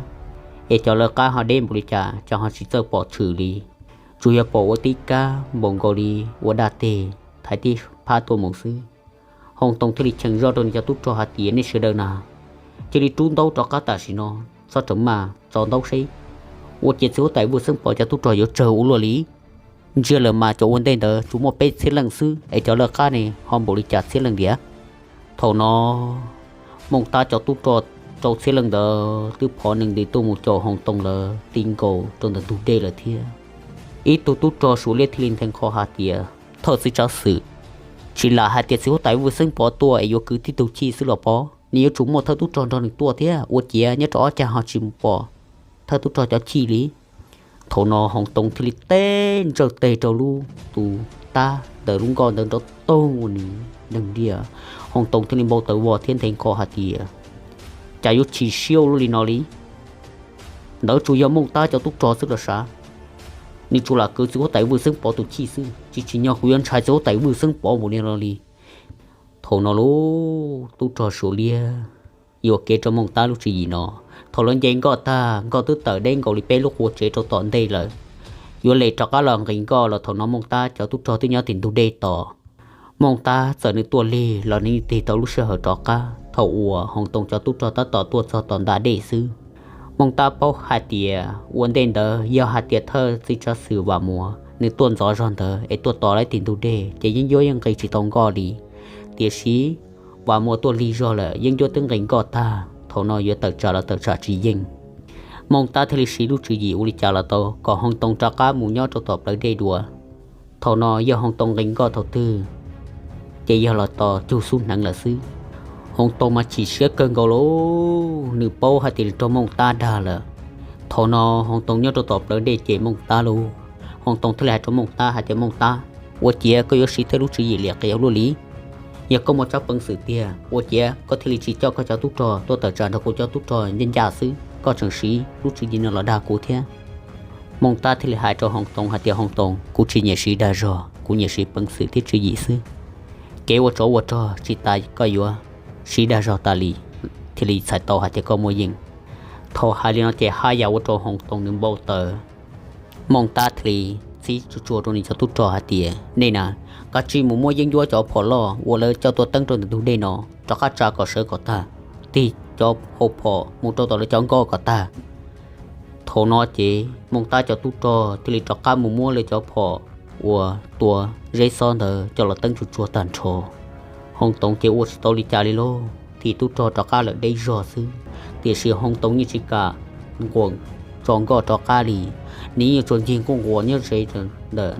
es cov lawv qab ho deb npaum li cas ces ho tsis txawj pom tshwm li, tsuas yog pom ua tib kab npaum nkaus li ua daj teg thaiv tib phab tuaj mus xwb. Hoo Too thiaj li cheem zoj rau nws cov tub rog hais tias nej sawv daws na, cia li rub ntaub rov qab tam sim no, txhob rawm maj tso ntaub seb ua ciav txiv huab tais Vwj Xeeb Pov cov tub rog yuav tsawg ua luaj li. Ntsia lawm mas cov ua ntej ntawd tsuas muaj peb txhiab leej xwb es cov lawv qab ne ho npaum li cas txhiab leej tiag. Thaum no Mooj Tab cov tub rog rau txhiab leej ntawd twb phov nees nti tuaj mus caum Hoo Too lawv ti nkaus rau ntawm ntug dej lawm thiab. Ib tug tub rog Suav Liab thiaj li nthe nqho hais tias thawj txiv tsav xwm, tsis lam hais tias txiv huab tais Vwj Xeeb Pov tuaj es yuav kwv tib tug chij xwb los pob, nws yuav tsum muaj thawj tub rog nrog nws tuaj thiab, ua ciav nyob rau ob cag ho tsis mus pom thawj tub rog cov chij li. Thaum no Hoo Too thiaj li teb ntsawj teg rau lub tus tab ntawm lub nkoj ntawd nrov toog ua nws deeg diaj. Hoo Too thiaj li npau taws vog thiab nthe nqho hais tias cas yuav chim siab ua luaj li no li. Ntawd tsuas yog Mooj Tab cov tub rog xwb los sav, nws tsuas lam kwv txiv huab tais Vwj Xeeb Pov tus chij xwb, tsis tsim nyog kuv yuav ntshai txiv huab tais Vwj Xeeb Pov npaum li no li. Thaum no lub tub rog Suav Liab yuam kev rau Mooj Tab lub tswv yim no. Thaum lawv nce nkoj tag, nkoj twb tawm deb nkaus li peb lub qua tsev rau tom ntej lawm, yuav les rov qab los nqis nkoj los thaum no Mooj Tab cov tub rog twb nyob tim ntug dej tos. Mooj Tab txawm nws tuaj lig los nws tig tau lub sij hawm rov qab thaum uas Hoo Too cov tub rog tab tom tuaj txog tom nta dej xwb. Mooj Tab paub hais tias ua ntej ntawd yog hais tias thawj txiv tsav xwm Vam Muas nws tuaj ntxov zog ntawd es tuaj tos lawv tim ntug dej ces yeeb ncuab yeej nqis tsis tau nkoj li. Tiam sis Vam Muas tuaj lig zog lawm, yeeb ncuab twb nqis nkoj tag, thaum no yuav tawm tsam los tawm tsam tsis yeej. Mooj Tab thiaj li siv lub tswv yim ua li cas los tau kom Hoo Too rov qab mus nyob rau tom plawv dej dua. Thaum no yog Hoo Too nqis nkoj thaum twg ces yog los tos cug xub hneev lawm xwb. Hoo Too mas chim siab kawg nkaus lauj, nws paub hais tias nws raug Mooj Tab dag lawm. Thaum no Hoo Too nyob rau tom plawv dej ces Mooj Tab lauj, Hoo Too thiaj li hais rau Mooj Tab hais tias Mooj Tab, ua ciav koj yuav siv tej lub tswv yim liam qias ua luaj li. Yog koj muaj tsab peev xwm tiag ua ciav koj thiaj li tsis coj koj cov tub rog tuaj tawm tsam nrog kuv cov tub rog ncaj ncaj xwb, koj tseem siv lub tswv yim no los dag kuv thiab. Mooj Tab thiaj li hais rau Hoo Too hais tias Hoo Too, kuv tsis nyiam siv dag zog, kuv nyiam siv peev xwm thiab tswv yim xwb. Kev ua tsov ua rog tsis tas koj yuav siv dag zog tas li thiaj li txhais tau hais tias koj muaj yeej. Thaum hais li no ces haj yam ua rau Hoo Too nws npau taws. Mooj Tab thiaj li txib tsuag tsuag rau nws cov tub rog hais tias nej na, kav tsij mus muab yeeb ncuab cov phom loj uas lawv coj tuaj teeb rau ntawm ntug dej no rov qab tsa kom sawv kom tag, tig cov hau phom mus rau tom lawv cov nkoj kom tag. Thaum no ces Mooj Tab cov tub rog thiaj li rov qab mus muab lawv cov phom uas tua zeb xob ntawd coj los teeb tsuag tsuag tag nrho. Hoo Too ces ua tsis tau li cas li lauj, thim tub rog rov qab lawm deb zog xwb. Tiam sis Hoo Too yeej tsis kam nquam tso nkoj rov qab li, nws yeej tsuas ncig nquj nquas nyob ze ntawm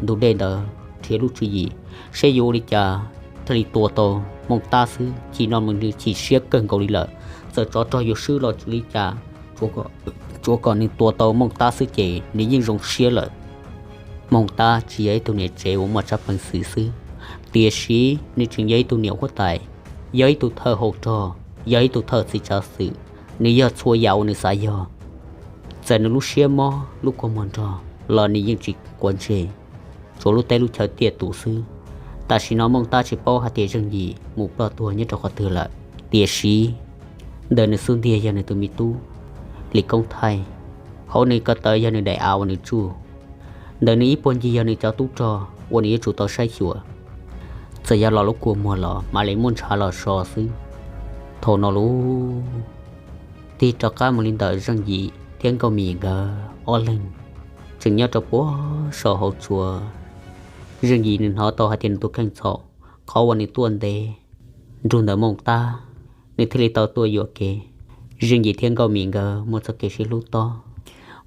ntug dej ntawd nrhiav lub tswv yim seb yuav ua li cas thiaj li tua tau Mooj Tab xwb. Chim no mas nws chim siab kawg nkaus li lawm, txawm tsov rog yuav swb los tsis ua li cas, tsuav kom nws tua tau Mooj Tab xwb ces nws yeej zoo siab lawm. Mooj Tab tsis yog ib tug niam tsev uas muaj tsab peev xwm xwb, tiam sis nws tseem yog ib tug niam huab tais, yog ib tug thawj hau rog, yog ib tug thawj txiv tsav xwm, nws yog txhua yam uas nws xav yog. Txawm nws lub siab mob lub kua muag nrog los nws yeej tsis quav ntsej, tsuav lub teb lub chaw tiaj tus xwb. Tam sim no Mooj Tab tsis paub hais tias Zeej Yim mus ploj tuag nyob rau qhov twg lawm, tiam sis ntawm nws xub ntiag yog nws tus me tub Lis Koob Thaij, hauv nws ko taw yog nws daim av uas nws tsuj, ntawm nws ib puag ncig yog nws cov tub rog uas nws yuav tsum tau saib xyuas. Txawm yog los lub kua muag los mam li muab ntshav los so xwb. Thaum no lub tig rov qab mus li ntawm Zeej Yim thiab Nkauj Mim nkawd ob leeg tseem nyob rau puag saum hauv tsua. Zeej Yim nws hnov tau hais tias nws tus kheej txhaum, qhov uas nws tuaj ntev nrug ntawm Mooj Tab, nws thiaj li tau tuaj yuam kev. Zeej Yim thiab Nkauj Mim nkawd muaj txoj kev sib hlub tob,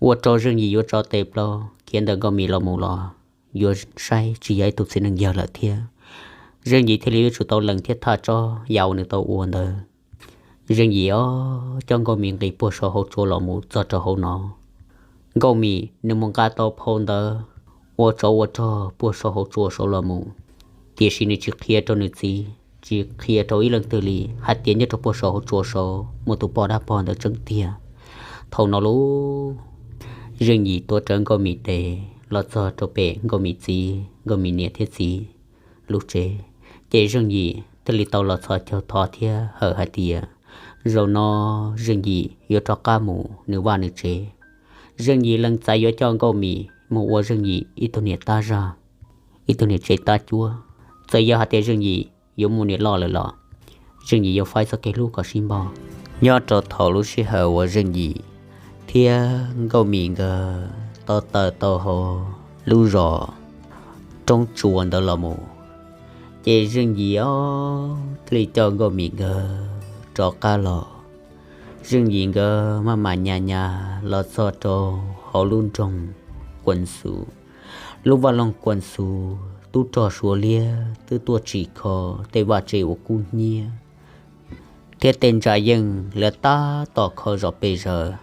ua rau Zeej Yim yuav tso tes plaws khiav ntawm Nkauj Mim los mus los yuav saib tsis yog ib tug txiv neej yawg lawm thiab. Zeej Yim thiaj li yuav tsum tau lees thiab thaj tsob yam uas nws tau ua ntawd. Zeej Yim os coj Nkauj Mim nqis puag saum hauv tsua los mus txog rau hauv no. Nkauj Mim nws mus nqa tau phau ntawv ua tsov ua rog puag saum hauv tsua saud los mus, tiam sis nws tsis qhia rau nws txiv, tsis qhia rau ib leej twg li hais tias nyob rau puag saum hauv tsua saud muaj tus poj dab pog ntawd tseeb tiag. Thaum no lauj, Zeej Yim tuav rawv Nkauj Mim tes los txog rau pem Nkauj Mim txiv, Nkauj Mim niam thiab txiv lub tsev, ces Zeej Yim thiaj li tau los txhos caug thov thiab hawm hais tias, zaum no Zeej Yim yuav rov qab mus nws vaj nws tsev. Zeej Yim lees txais yuav coj Nkauj Mim mus ua Zeej Yim ib tug niam tab zaj, ib tug niam tsev tab cuab. Txawm yog hais tias Zeej Yim yuav muaj niam loj lawm los Zeej Yim yuav faib txoj kev hlub kom sib npog. Nyob rau thaum lub sij hawm uas Zeej Yim thiab Nkauj Mim nkawd tau tawm tau hauv lub zos Roob Tsua ntawd los mus, ces Zeej Yim os thiaj li coj Nkauj Mim nkawd rov qab los. Zeej Yim nkawd maj mam nyas nyas los txog rau hauv lub nroog Kuas Xus, lub vaj loog Kuas Xus. Tub rog Suav Liab twb tuaj tsim kho tej vaj tse uas kub hnyiab thiab tej ntsa yeej lawv tab tom kho zom pes zaws.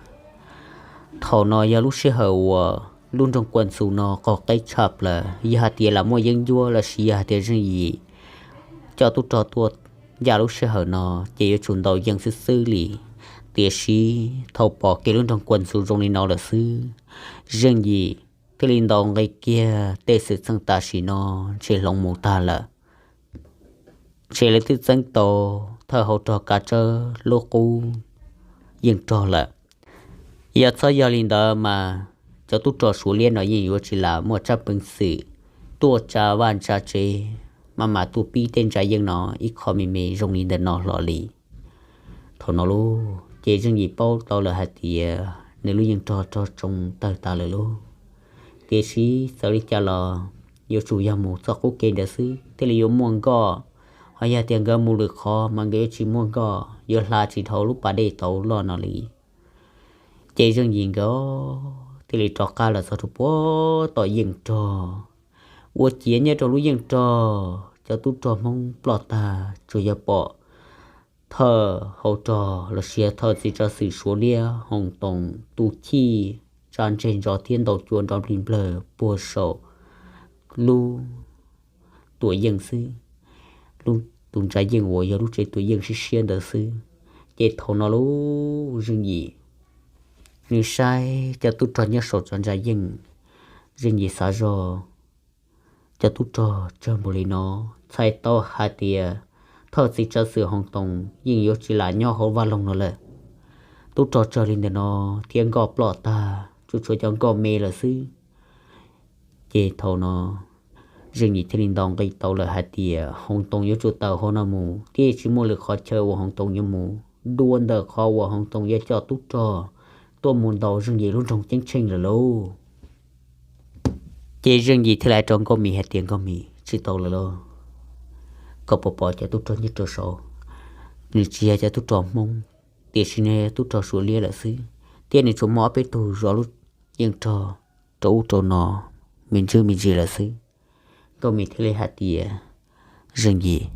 Thaum no yog lub sij hawm uas lub nroog Kuas Xus no qaug qeb tshaj plaws, yog hais tias lam muaj yeeb ncuab los sis yog hais tias Zeej Yim coj tub rog tuaj ncaj lub sij hawm no ces yuav tsum ntaus yeej xwb xwb li. Tiam sis thaum pom kiag lub nroog Kuas Xus zoo li no lawm xwb, Zeej Yim thiaj li ntaus nqi kiag tej xwm txheej tam sim no ntshe hloov mus tag lawm. Ntshe lawv twb txeeb tau thawj hauv rog Kav Tsawb lub qub yeej rog lawm. Yog txhob yog li ntawd mas cov tub rog Suav Liab no yeej yuav tsis lam muaj tsab peev xwm tuaj tsa vaj tsa tsev, maj mam tuaj pib tej ntsa yeej no ib qho me me zoo li ntawm no hlo li. Thaum no lauj, ces Zeej Yim paub tau lawm hais tias nws lub yeej rog rog tsoo tawg tas lawm lauj. Tiam sis txawm li cas los yuav tsum yog mus txoj qub kev ntawd xwb thiaj li yuav muaj nkoj. Ho yog tias nkawd mus lwm qhov mas nkawd yuav tsis muaj nkoj, yuav hla tsis dhau lub pas dej tauv loj no li. Ces Zeej Yim nkawd thiaj li rov qab los txog rau puag tom yeej rog. Ua ciav nyob rau lub yeej rog, cov tub rog Hmoob ploj tag, tsuas yog pom thawj hauv rog los sis thawj txiv tsav xwm Suav Liab Hoos Toos tu chij tsa ntseg ntsos thiab ntaus cua nrov nplig nplawg puag saum lub tuam yeej xwb. Lub tus ntsa yeej uas yog lub tsev tuam yeej siab siab ntawd xwb. Ces thaum no lauj, Zeej Yim nws saib cov tub rog nyob saum txoj ntsa yeej, Zeej Yim xav zog, cov tub rog tsawg npaum li no, txhais tau hais tias thawj txiv tsav xwm Hoos Toos yeej yuav tsis lam nyob hauv vaj loog no lawm. Tub rog tsawg li ntawm no thiab nkoj ploj tag, tsuas tshuav cov nkoj me lawm xwb. Ces thaum no Zeej Yim thiaj li ntaus nqi tau lawm hais tias Hoos Toos yuav tsum tawm hauv no mus thiab tsis muaj lwm qhov chaw uas Hoos Toos yuav mus dua ntawm qhov uas Hoos Toos yuav coj tub rog tuaj mus ntaus Zeej Yim lub nroog ceeb tsheej lawm lauj. Ces Zeej Yim thiaj li hais rau Nkauj Mim hais tias, Nkauj Mim, tsis tau lawm lauj. Koj puas pom cov tub rog nyob rau saud? Nws tsis yog cov tub rog Hmoob, tiam sis nws yog tub rog Suav Liab lawm xwb, thiab nws tsuas muaj ob peb tug zov lub yeej rog rau ub rau no me ntsis me ntsis lawm xwb. Nkauj Mim thiaj li hais tias, Zeej Yim,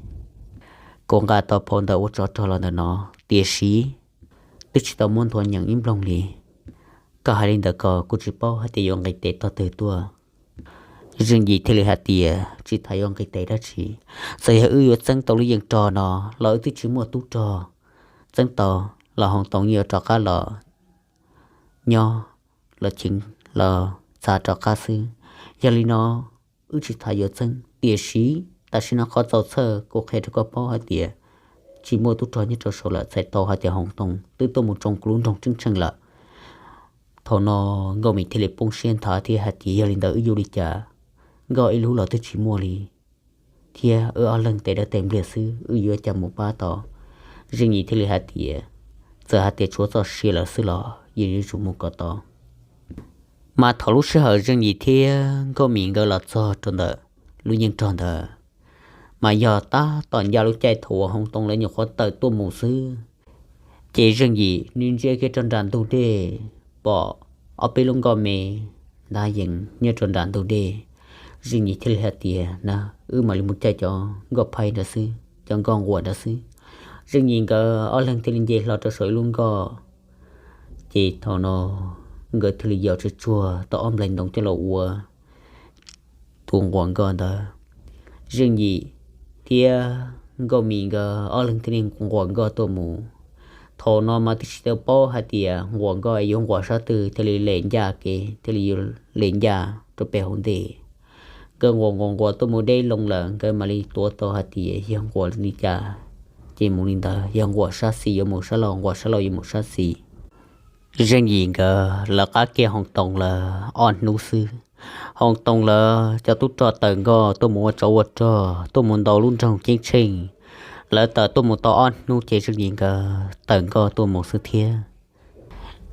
kuv nqa tau phau ntawv ua tsov rog los ntawm no, tiam sis twb tsis tau muab nthuav nyeem ib nploog li. Koj hais li ntawd ko kuv tsis paub hais tias yuav nqis tes tog twg tuaj. Zeej Yim thiaj li hais tias, tsis tas yuav nqis tes dab tsi, txawm yog wb yuav txeeb tau lub yeej rog no los wb twb tsis muaj tub rog txeeb tau, los Hoos Toos yeej yuav rov qab los nyob, los cheev, los txav rov qab xwb. Yog li no wb tsis tas yuav txeeb, tiam sis tam sim no qhov txaus txhawj kuv qhia rau koj paub hais tias tsis muaj tub rog nyob rau saud lawm, txhais tau hais tias Hoos Toos twb tuaj mus tsoo kuv lub nroog ceeb tsheej lawm. Thaum no Nkauj Mim thiaj li poob siab nthav thiab hais tias, yog li ntawd wb yuav li cas? Nkoj ib lub los twb tsis muaj li, thiab wb ob leeg tes dawb tes npliag xwb, wb yuav cas mus pab tau? Zeej Yim thiaj li hais tias, txawm hais tias tshuav txoj sia lawm xwb los yeej yuav tsum mus kom tau. Mas thaum lub sij hawm Zeej Yim thiab Nkauj Mim nkawd los txog rau ntawm lub yeej rog ntawd, mas yog tab tom ncaj lub caij thaum uas Hoo Too lawv nyuam qhuav tawm tuaj mus xwb. Ces Zeej Yim nws ntsia kiag rau nram ntug dej, pom ob peb lub nkoj me ntag yees nyob rau nram ntug dej. Zeej Yim thiaj li hais tias, Na, wb mam li mus caij cov nkoj phaib ntawd xwb, cov nkoj nquas ntawd xwb. Zeej Yim nkawd ob leeg thiaj li nce hlo rau saum ib lub nkoj. Ces thaum no nkawd thiaj li yos tsuag tsuag tau ob nplaig ntoo coj los ua tus nquas nkoj ntawd. Zeej Yim thiab Nkauj Mim nkawd ob leeg thiaj li nquas nkoj tuaj mus. Thaum no mas twb tsis tau paub hais tias nquas nkoj yuav nquas sab twg thiaj li lem ncaj kev thiaj li yuav lem ncaj rau pem hauv ntej. Nkawd nquas nquas nquas tuaj mus deb loo lawm nkawd mam li tuav tau hais tias yog nquas li cas ces mus li ntawd, yog nquas sab xis yuav mus sab laug, nquas sab laug yuav mus sab xis. Zeej Yim nkawd lawv qab kiag Hoo Too lawv ob hnub xwb. Hoo Too lawv cov tub rog tawm nkoj tuaj mus ua tsov ua rog, tuaj mus ntaus lub nroog ceeb tsheej. Lawv tawm tuaj mus tau ob hnub ces Zeej Yim nkawd tawm nkoj tuaj mus xwb thiab.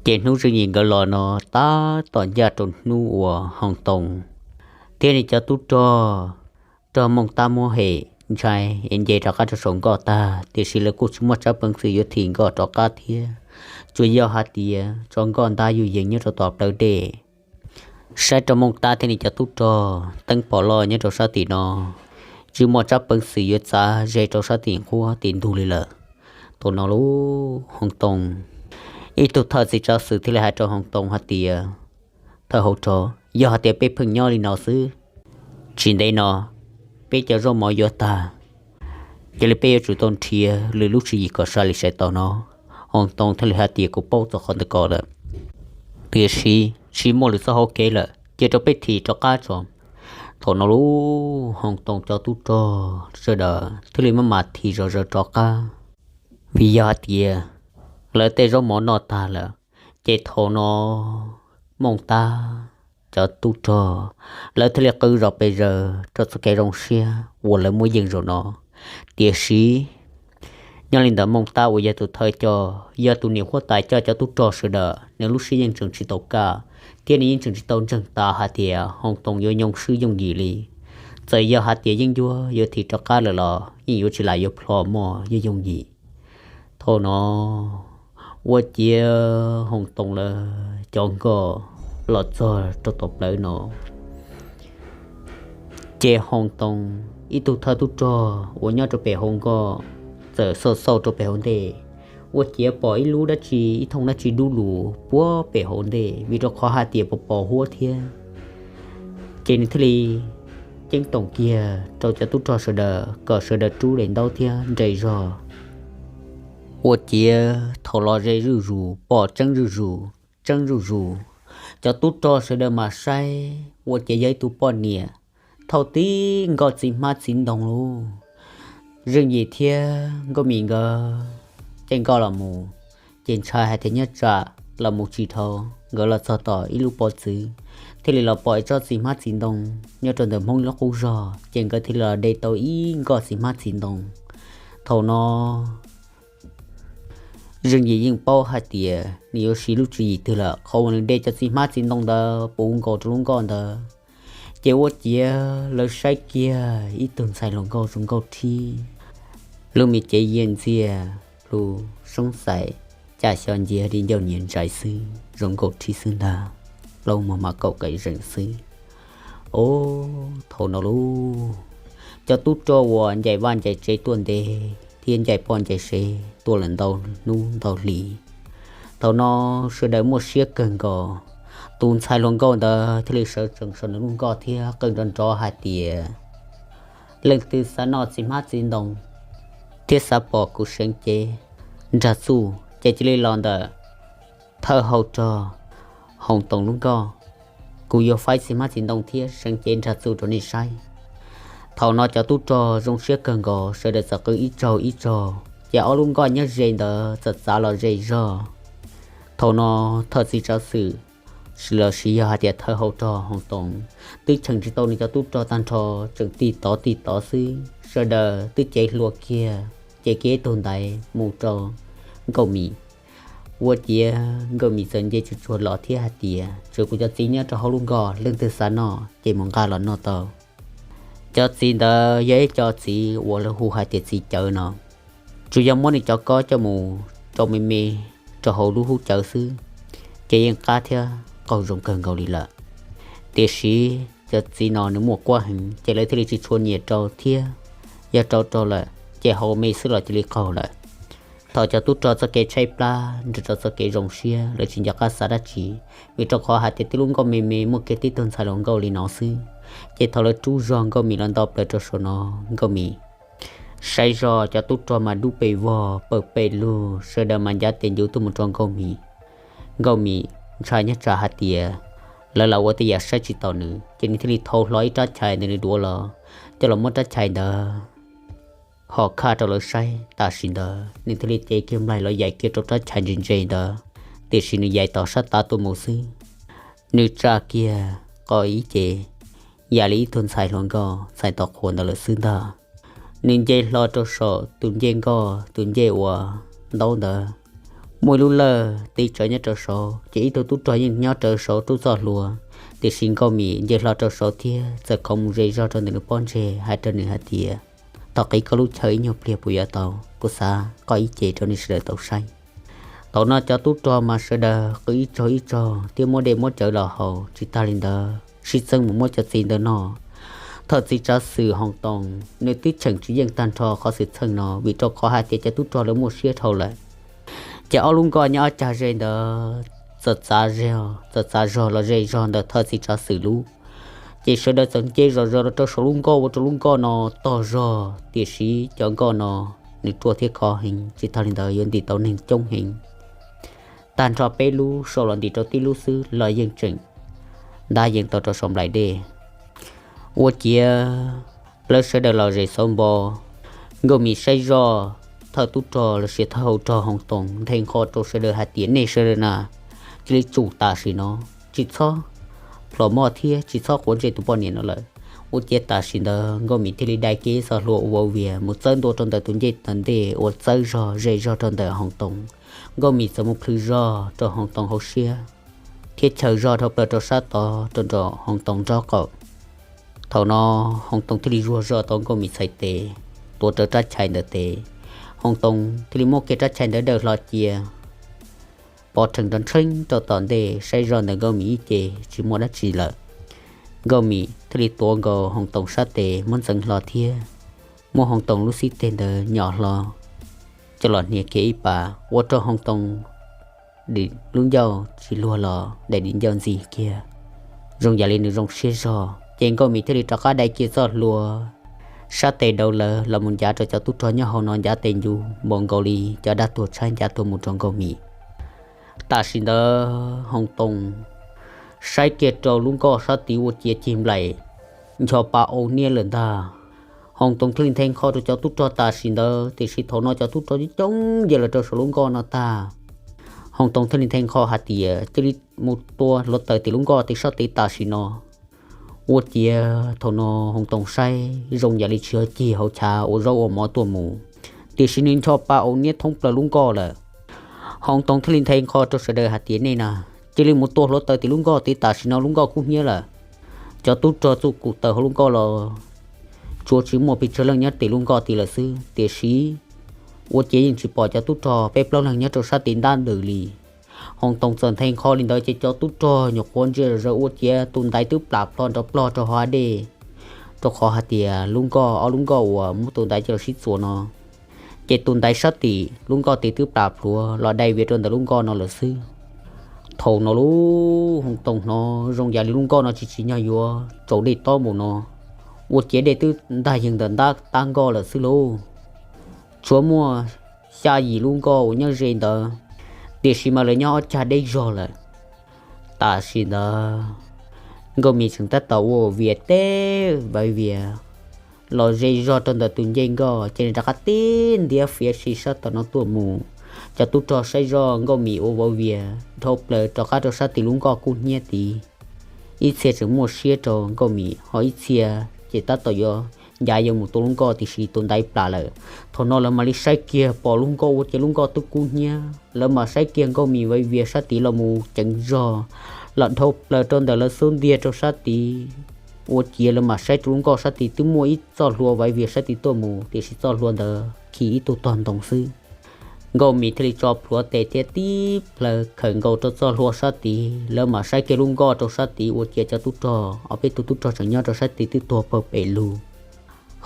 Ces hnub Zeej Yim nkawd los no tab tom ncaj rau hnub uas Hoo Too thiab nws cov tub rog raug Mooj Tab muab hem ntshai es nce rov qab rau saum nkoj tag, tiam sis lawv kuj tsis muaj tsab peev xwm yuav thim nkoj rov qab thiab. Tsuas yog hais tias tso nkoj ntab yuj yees nyob rau tom plawv dej. Saib rau Mooj Tab thiab nws cov tub rog teeb pom loj nyob rau sab tim no, tsis muaj tsab peev xwm yuav txav ze rau sab tim nqhuab tim ntug li lawm. Thaum no lub Hoo Too, ib tug thawj txiv tsav xwm thiaj li hais rau Hoo Too hais tias, Thawj hauv rog, yog hais tias peb pheej nyob li no xwb, tsis ntev no peb cov zaub mov yuav tag, cia li peb yuav tsum tau nrhiav lwm lub tswv yim kom sai li sai tau no. Hoo Too thiaj li hais tias, Kuv paub txog qhov ntawd ko lawm, tiam sis tsis muaj lwm txoj hauv kev lawm, cia rau peb thim rov qab tso. Thaum no lub Hoo Too cov tub rog sawv daws thiaj li maj mam thim zom zaws rov qab, vim yog hais tias lawv tej zaub mov noj tag lawm. Ces thaum no Mooj Tab cov tub rog lawv thiaj li qw zom pes zaws rau txoj kev zoo siab uas lawv muaj yeej zaum no. Tiam sis nyob li ntawd Mooj Tab uas yog tus thawj coj, yog tus niam huab tais coj cov tub rog sawv daws, nws lub siab yeej tseem tsis tau kaj, thiab nws yeej tseem tsis tau ntseeg tas hais tias Hoo Too yuav nyoo swb yooj yim li. Txawm yog hais tias yeeb ncuab yuav thim rov qab lawm los yeej yuav tsis lam yuav plho moj yooj yooj yim. Thaum no ua ciav Hoo Too lawv cov nkoj los txog rau tom plawv no, ces Hoo Too ib tug thawj tub rog uas nyob rau pem hauv nkoj txawm xauj xauj rau pem hauv ntej, ua ciav pom ib lub dab tsi ib thooj dab tsi dub lug puag pem hauv ntej, vim rau qhov hais tias pos pos huab thiab. Ces nws thiaj li ceeb toom kiag rau cov tub rog sawv daws kom sawv daws rub daim ntaub thiab nres zog. Ua ciav thaum los ze zuj zus, pom tseeb zuj zus, tseeb zuj zus. Cov tub rog sawv daws mam saib ua ciav yog ib tug poj niam thauj tib nkoj txiv hmab txiv ntoo lauj. Zeej Yim thiab Nkauj Mim nkawd caij nkoj los mus, ces ntshai hais tias nyob tsam los mus tsis dhau, nkawd los txog tom ib lub pob txwv, thiaj li los pom ib tsob txiv hmab txiv ntoo nyob rau ntawm Hmoob lub qub zog, ces nkawd thiaj li los de tau ib nkoj txiv hmab txiv ntoo. Thaum no Zeej Yim yeej paub hais tias nws yuav siv lub tswv yim twg lawm, qhov uas nws de cov txiv hmab txiv ntoo ntawd puv nkaus rau lub nkoj ntawd. Ces ua ciav lawv saib kiag ib tug ntxhais hluas nkauj zoo nkauj rhib, lub me cev yias ntxiag, lub soob xais caj xyo nciag li ncauj nyias ntsais xwb, zoo nkauj rhib xwb ntag, plaub muag mas kaum kaim zeem xwb. Ob, thaum no lauj, cov tub rog uas ncaim vaj ncaim tsev tuaj ntev thiab ncaim poj ncaim sev tuaj lawm ntau hnub ntau hlis, thaum no sawv daws muaj siab kawg nkaus. Tus ntxhais hluas nkauj ntawd thiaj li sawv tsees saum nws lub nkoj thiab qw nrov nrov hais tias, Leej twg xav noj txiv hmab txiv ntoo thiab xav pom kuv seev cev nrag txuj ces cia li los ntawm thawj hau rog Hoo Toos lub nkoj. Kuv yuav faib txiv hmab txiv ntoo thiab seev cev nrag txuj rau nej saib. Thaum no cov tub rog zoo siab kawg nkaus, sawv daws txawm qw ib zaug ib zaug, ces ob lub nkoj nyob ze ntawd txawm txav los ze zog. Thaum no thawj txiv tsav xwm, los sis yog hais tias thawj hau rog Hoo Toos, twb cheem tsis tau nws cov tub rog tag nrho, tseem tig tov tig tov xwb. Sawv daws twb cev hlua kiag, ces kiag ib tug ntaiv mus rau Nkauj Mim. Ua ciav Nkauj Mim txawm nce tsuag tsuag los thiab hais tias, Tsuas kuv cov txiv nyob rau hauv lub nkoj, leej twg xav noj ces mus nqa los noj tau. Cov txiv ntawd yog ib co txiv uas lawv hu hais tias txiv cawv no, tsuas yog muab nws cov kob coj mus rau me me rau hauv lub hub cawv xwb, ces yeej qab thiab qaug zoo kawg nkaus li lawm. Tiam sis cov txiv no nws muaj kuab heev, ces lawv thiaj li tsis tshua nyiam rau thiab, yog rau rau lawm ces haus me xwb los cia li qaug lawm. Thaum cov tub rog txoj kev tshaib plab nrog rau txoj kev zoo siab, lawv tsis nco qab xav dab tsi, vim rau qhov hais tias tib lub nkoj me me muaj kiag tib tug ntxhais hluas nkauj li no xwb, ces thaum lawv rub zog Nkauj Mim los nto plaws rau saum no, Nkauj Mim saib zog cov tub rog mas dub pes vog pawg pes lug, sawv daws mas ncav tes ncuv tuaj mus rau Nkauj Mim. Nkauj Mim ntshai nyob tsam hais tias lawv lam ua tej yam saib tsis taus nws, ces nws thiaj li thau hlo ib rab chais ntawm nws duav los, coj los muab rab chais ntawd ho khaj rau lawv saib. Tam sim ntawd nws thiaj li cev kiag nplaig los yaim kiag rau rab chais ntse ntse ntawd, tiam sis nws yaim tom sab tav tuaj mus xwb. Nws tsa kiag qo ib ce, yam li ib tug ntxhais hluas nkauj txhais tos qhua ntawd lawm xwb ntag. Nws nce hlo rau saum tus ncej nkoj, tus ncej uas ntaub ntawd, muaj ib lub lawj tib tsawv nyob rau saud, ces ib tug tub rog yeej nyob rau saud rub txoj hlua. Tiam sis Nkauj Mim nce hlo rau saud thiab txawm khov mus ze zog rau ntawm nws pob ntseg, hais rau nws hais tias, Thov qiv koj lub chaw ib nyuag pliag puas yuav tau? Kuv xav qoj ib ce rau nej sawv daws tau saib. Thaum no cov tub rog mas sawv daws qw ib tsaug ib tsaug thiab muab dej muab cawv los haus, tsis tag li ntawd sib txeeb mus muab cov txiv ntawd noj. Thawj txiv tsav xwm Hoos Toos nws twb cheem tsis yeej tag nrho qhov xwm txheej no, vim rau qhov hais tias cov tub rog lawv muaj siab dhau lawm. Ces ob lub nkoj nyob ob cag ze ntawd txawm txav zog, txawm txav zog los ze zog ntawm thawj txiv tsav xwm lub. Ces sawv daws txawm nce zom zaws los rau saum lub nkoj, ua rau lub nkoj no tog zog, tiam sis cov nkoj no nws ruaj thiab khov heev, tsis tag li ntawd yuav ntim tau neeg coob heev. Tag nrho peb lub sau los ntim rau tib lub xwb los yeej tseem ntab yees tau rau saum nplaim dej. Ua ciav lawv sawv daws los zem xauv npo, Nkauj Mim saib zoj thawj tub rog los sis thawj hauv rog Hoos Toos nthe nqho rau sawv daws hais tias, Nej sawv daws na, cia li tsum tam sim no, tsis txhob plhom moj thiab tsis txhob quav ntsej tus poj niam no lawm. Ua ciav tam sim ntawd Nkauj Mim thiaj li dai kiag ib txoj hlua ua vau vias mus txawb ntua rau ntawm tus ncej tom ntej uas txawb zog ze zog rau ntawm Hoos Toos. Nkauj Mim txawm mus plhws zog rau Hoos Toos hauv siab thiab chaws zog dhau plaws rau sab tod rau nram Hoos Toos nraub qaum. Thaum no Hoos Toos thiaj li zuag zog tau Nkauj Mim txhais tes, tuav rawv rab chais ntawm tes. Hoos Toos thiaj li muab kiag rab chais ntawd dawj hlo cia, pov rhees rau ntsheeb rau tom ntej, saib zoj ntawm Nkauj Mim ib ce tsis muaj dab tsi lawm. Nkauj Mim thiaj li tuav nkaus Hoos Toos sab tes muab ntxeev hlo thiab muab Hoos Toos lub xib teg ntawd nyom hlo, coj los hnia kiag ib pas ua rau Hoos Toos dim lub ncauj tsis luag los daim dim ncauj ntxi kiag, zoo yam li nws zoo siab zog. Ces Nkauj Mim thiaj li rov qab dai kiag txoj hlua, sab tes daus lawv los mus ncav rau cov tub rog nyob hauv no ncav tes ncu npaum nkaus li cov dab tuag tshaib ncav tuaj mus rau Nkauj Mim. Tam sim ntawd Hoos Toos saib kiag rau lub nkoj sab tid ua ciav cig nplaim ncho pa au niab lawm ntag. Hoos Toos thiaj li nthe nqho rau cov tub rog tam sim ntawd, tiam sis thaum no cov tub rog coob coob nce los rau saum lub nkoj no tag. Hoos Toos thiaj li nthe nqho hais tias, Cia li mus tua hluav taws tim lub nkoj tim sab tid tam sim no. Ua ciav thaum no Hoos Toos saib zoo yam li tsis yog cig hauv chav ua zaub ua mov tuaj mus, tiam sis nws ncho pa au niab thoob plaws lub nkoj lawm. Hoos Toos thiaj li nthe nqho rau sawv daws hais tias, Nej na, cia li mus tua hluav taws tim lub nkoj tid tam sim no, lub nkoj kub hnyiab lawm. Cov tub rog txuj kum taws hauv lub nkoj los tsuas tsis muaj pes tsawg leej nyob tim lub nkoj tid lawm xwb, tiam sis ua ciav yeej tsis pom cov tub rog peb plaub leeg nyob rau sab tid ntab ntws li. Hoos Toos txawm nthe nqho li ntawd ces cov tub rog nyuam qhuav ntsia zom zaws ua ciav tus ntaiv twb plam plho nrov plog rau hauv hav dej, rau qhov hais tias lub nkoj, ob lub nkoj uas muab tus ntaiv coj los sib txuas no, ces tus ntaiv sab tim lub nkoj tid twb plam plhuav los dai vias rau ntawm lub nkoj no lawm xwb. Thaum no lub Hoos Toos hnov zoo yam li lub nkoj no tsis tsim nyog yuav tsaus dej tob npaum no, ua ciav dej twb ntag yees ntawm ntab tab nkoj lawm xwb lauj. Tshuav muaj xya yim lub nkoj uas nyob ze ntawd, tiam sis mas lawv nyob ob cag deb zog lawm. Tam sim ntawd Nkauj Mim tseem tab tom ua vias teb vaiv vias los ze zog rau ntawm tus ncej nkoj, ces nws rov qab tib ntiav fiav si sab tom no tuaj mus. Cov tub rog saib zoj Nkauj Mim ua vaiv vias dhau plaws rov qab rau sab tim lub nkoj kub hnyiab tid. Ib txhia tseem muaj siab rau Nkauj Mim, ho ib txhia ces tab tom yuav ncav yuav mus tua lub nkoj, tiam sis tus ntaiv plam lawm. Thaum no lawv mam li saib kiag pom lub nkoj ua ciav lub nkoj twb kub hnyiab, lawv mam saib kiag Nkauj Mim vaiv vias sab tid los mus ceev zog los dhau plaws rau ntawm lawv xub ntiag rau sab tid. Ua ciav lawv mam saib rau lub nkoj sab tid twb muaj ib txoj hlua vaiv vias sab tid tuaj mus, tiam sis txoj hlua ntawd khi ib tug tog ntoo xwb. Nkauj Mim thiaj li tso plhuav tes thiab tib plhaws khawm nkaus rau txoj hlua sab tid. Lawv mam saib kiag lub nkoj rau sab tid, ua ciav cov tub rog, ob peb tug tub rog tseem nyob rau sab tid twb tuag pawg pem lug,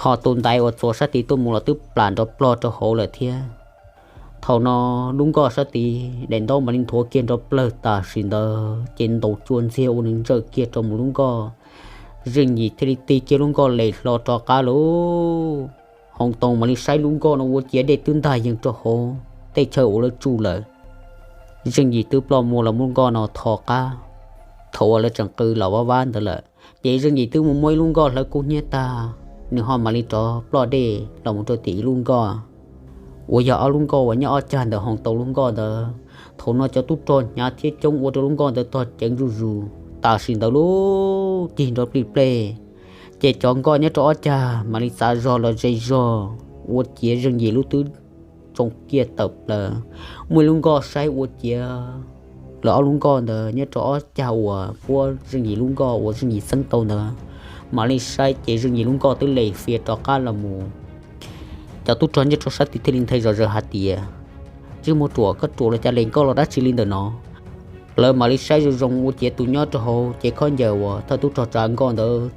ho tus ntaiv uas txuas sab tid tuaj mus los twb plam nrov plog rau hauv lawm thiab. Thaum no lub nkoj sab tid daim ntaub mam li nthuav kiag nrov plawg, tam sim ntawd ces ntaus cua ntxiag ua nws ntsawm kiag rau mus lub nkoj. Zeej Yim thiaj li tig kiag lub nkoj lem hlo rov qab lauj. Hoov Toos mam li saib lub nkoj no ua ciav dej twb ntag yees rau hauv tej chaw uas lawv tsuj lawm. Zeej Yim twb ploj muag los muab nkoj no tho qab. Thaum uas lawv tseem qw los vab vab ntawd lawm, ces Zeej Yim twb mus muab ib lub nkoj hlawv kub hnyiab tag, nws ho mam li rov ploj dej los mus rau tim ib lub nkoj uas yog ob lub nkoj uas nyob ob cag ntawm Hoov Toos lub nkoj ntawd. Thaum no cov tub rog hnyav thiab coob ua rau lub nkoj ntawd tog ceev zuj zus. Tam sim ntawd lub cig nrov plij plej, ces cov nkoj nyob rau ob cag mam li txav zog los ze zog, ua ciav Zeej Yim lub twb tsoo kiag tawm plaws. Muaj ib lub nkoj saib ua ciav lawv ob lub nkoj ntawd nyob rau ob cag uas puab Zeej Yim lub nkoj uas Zeej Yim txeeb tau ntawd, mam li saib ces Zeej Yim lub nkoj twb lem fias rov qab los mus. Cov tub rog nyob rau sab tid thiaj li nthe zom zaws hais tias, Tsis muaj ruam, koj ruam los cas lem nkoj los dab tsi li ntawm no? Lawv mam li saib zoo zoo ua ciav tus nyob rau hauv ces khaub ncaws uas thawj tub rog tsav nkoj ntawd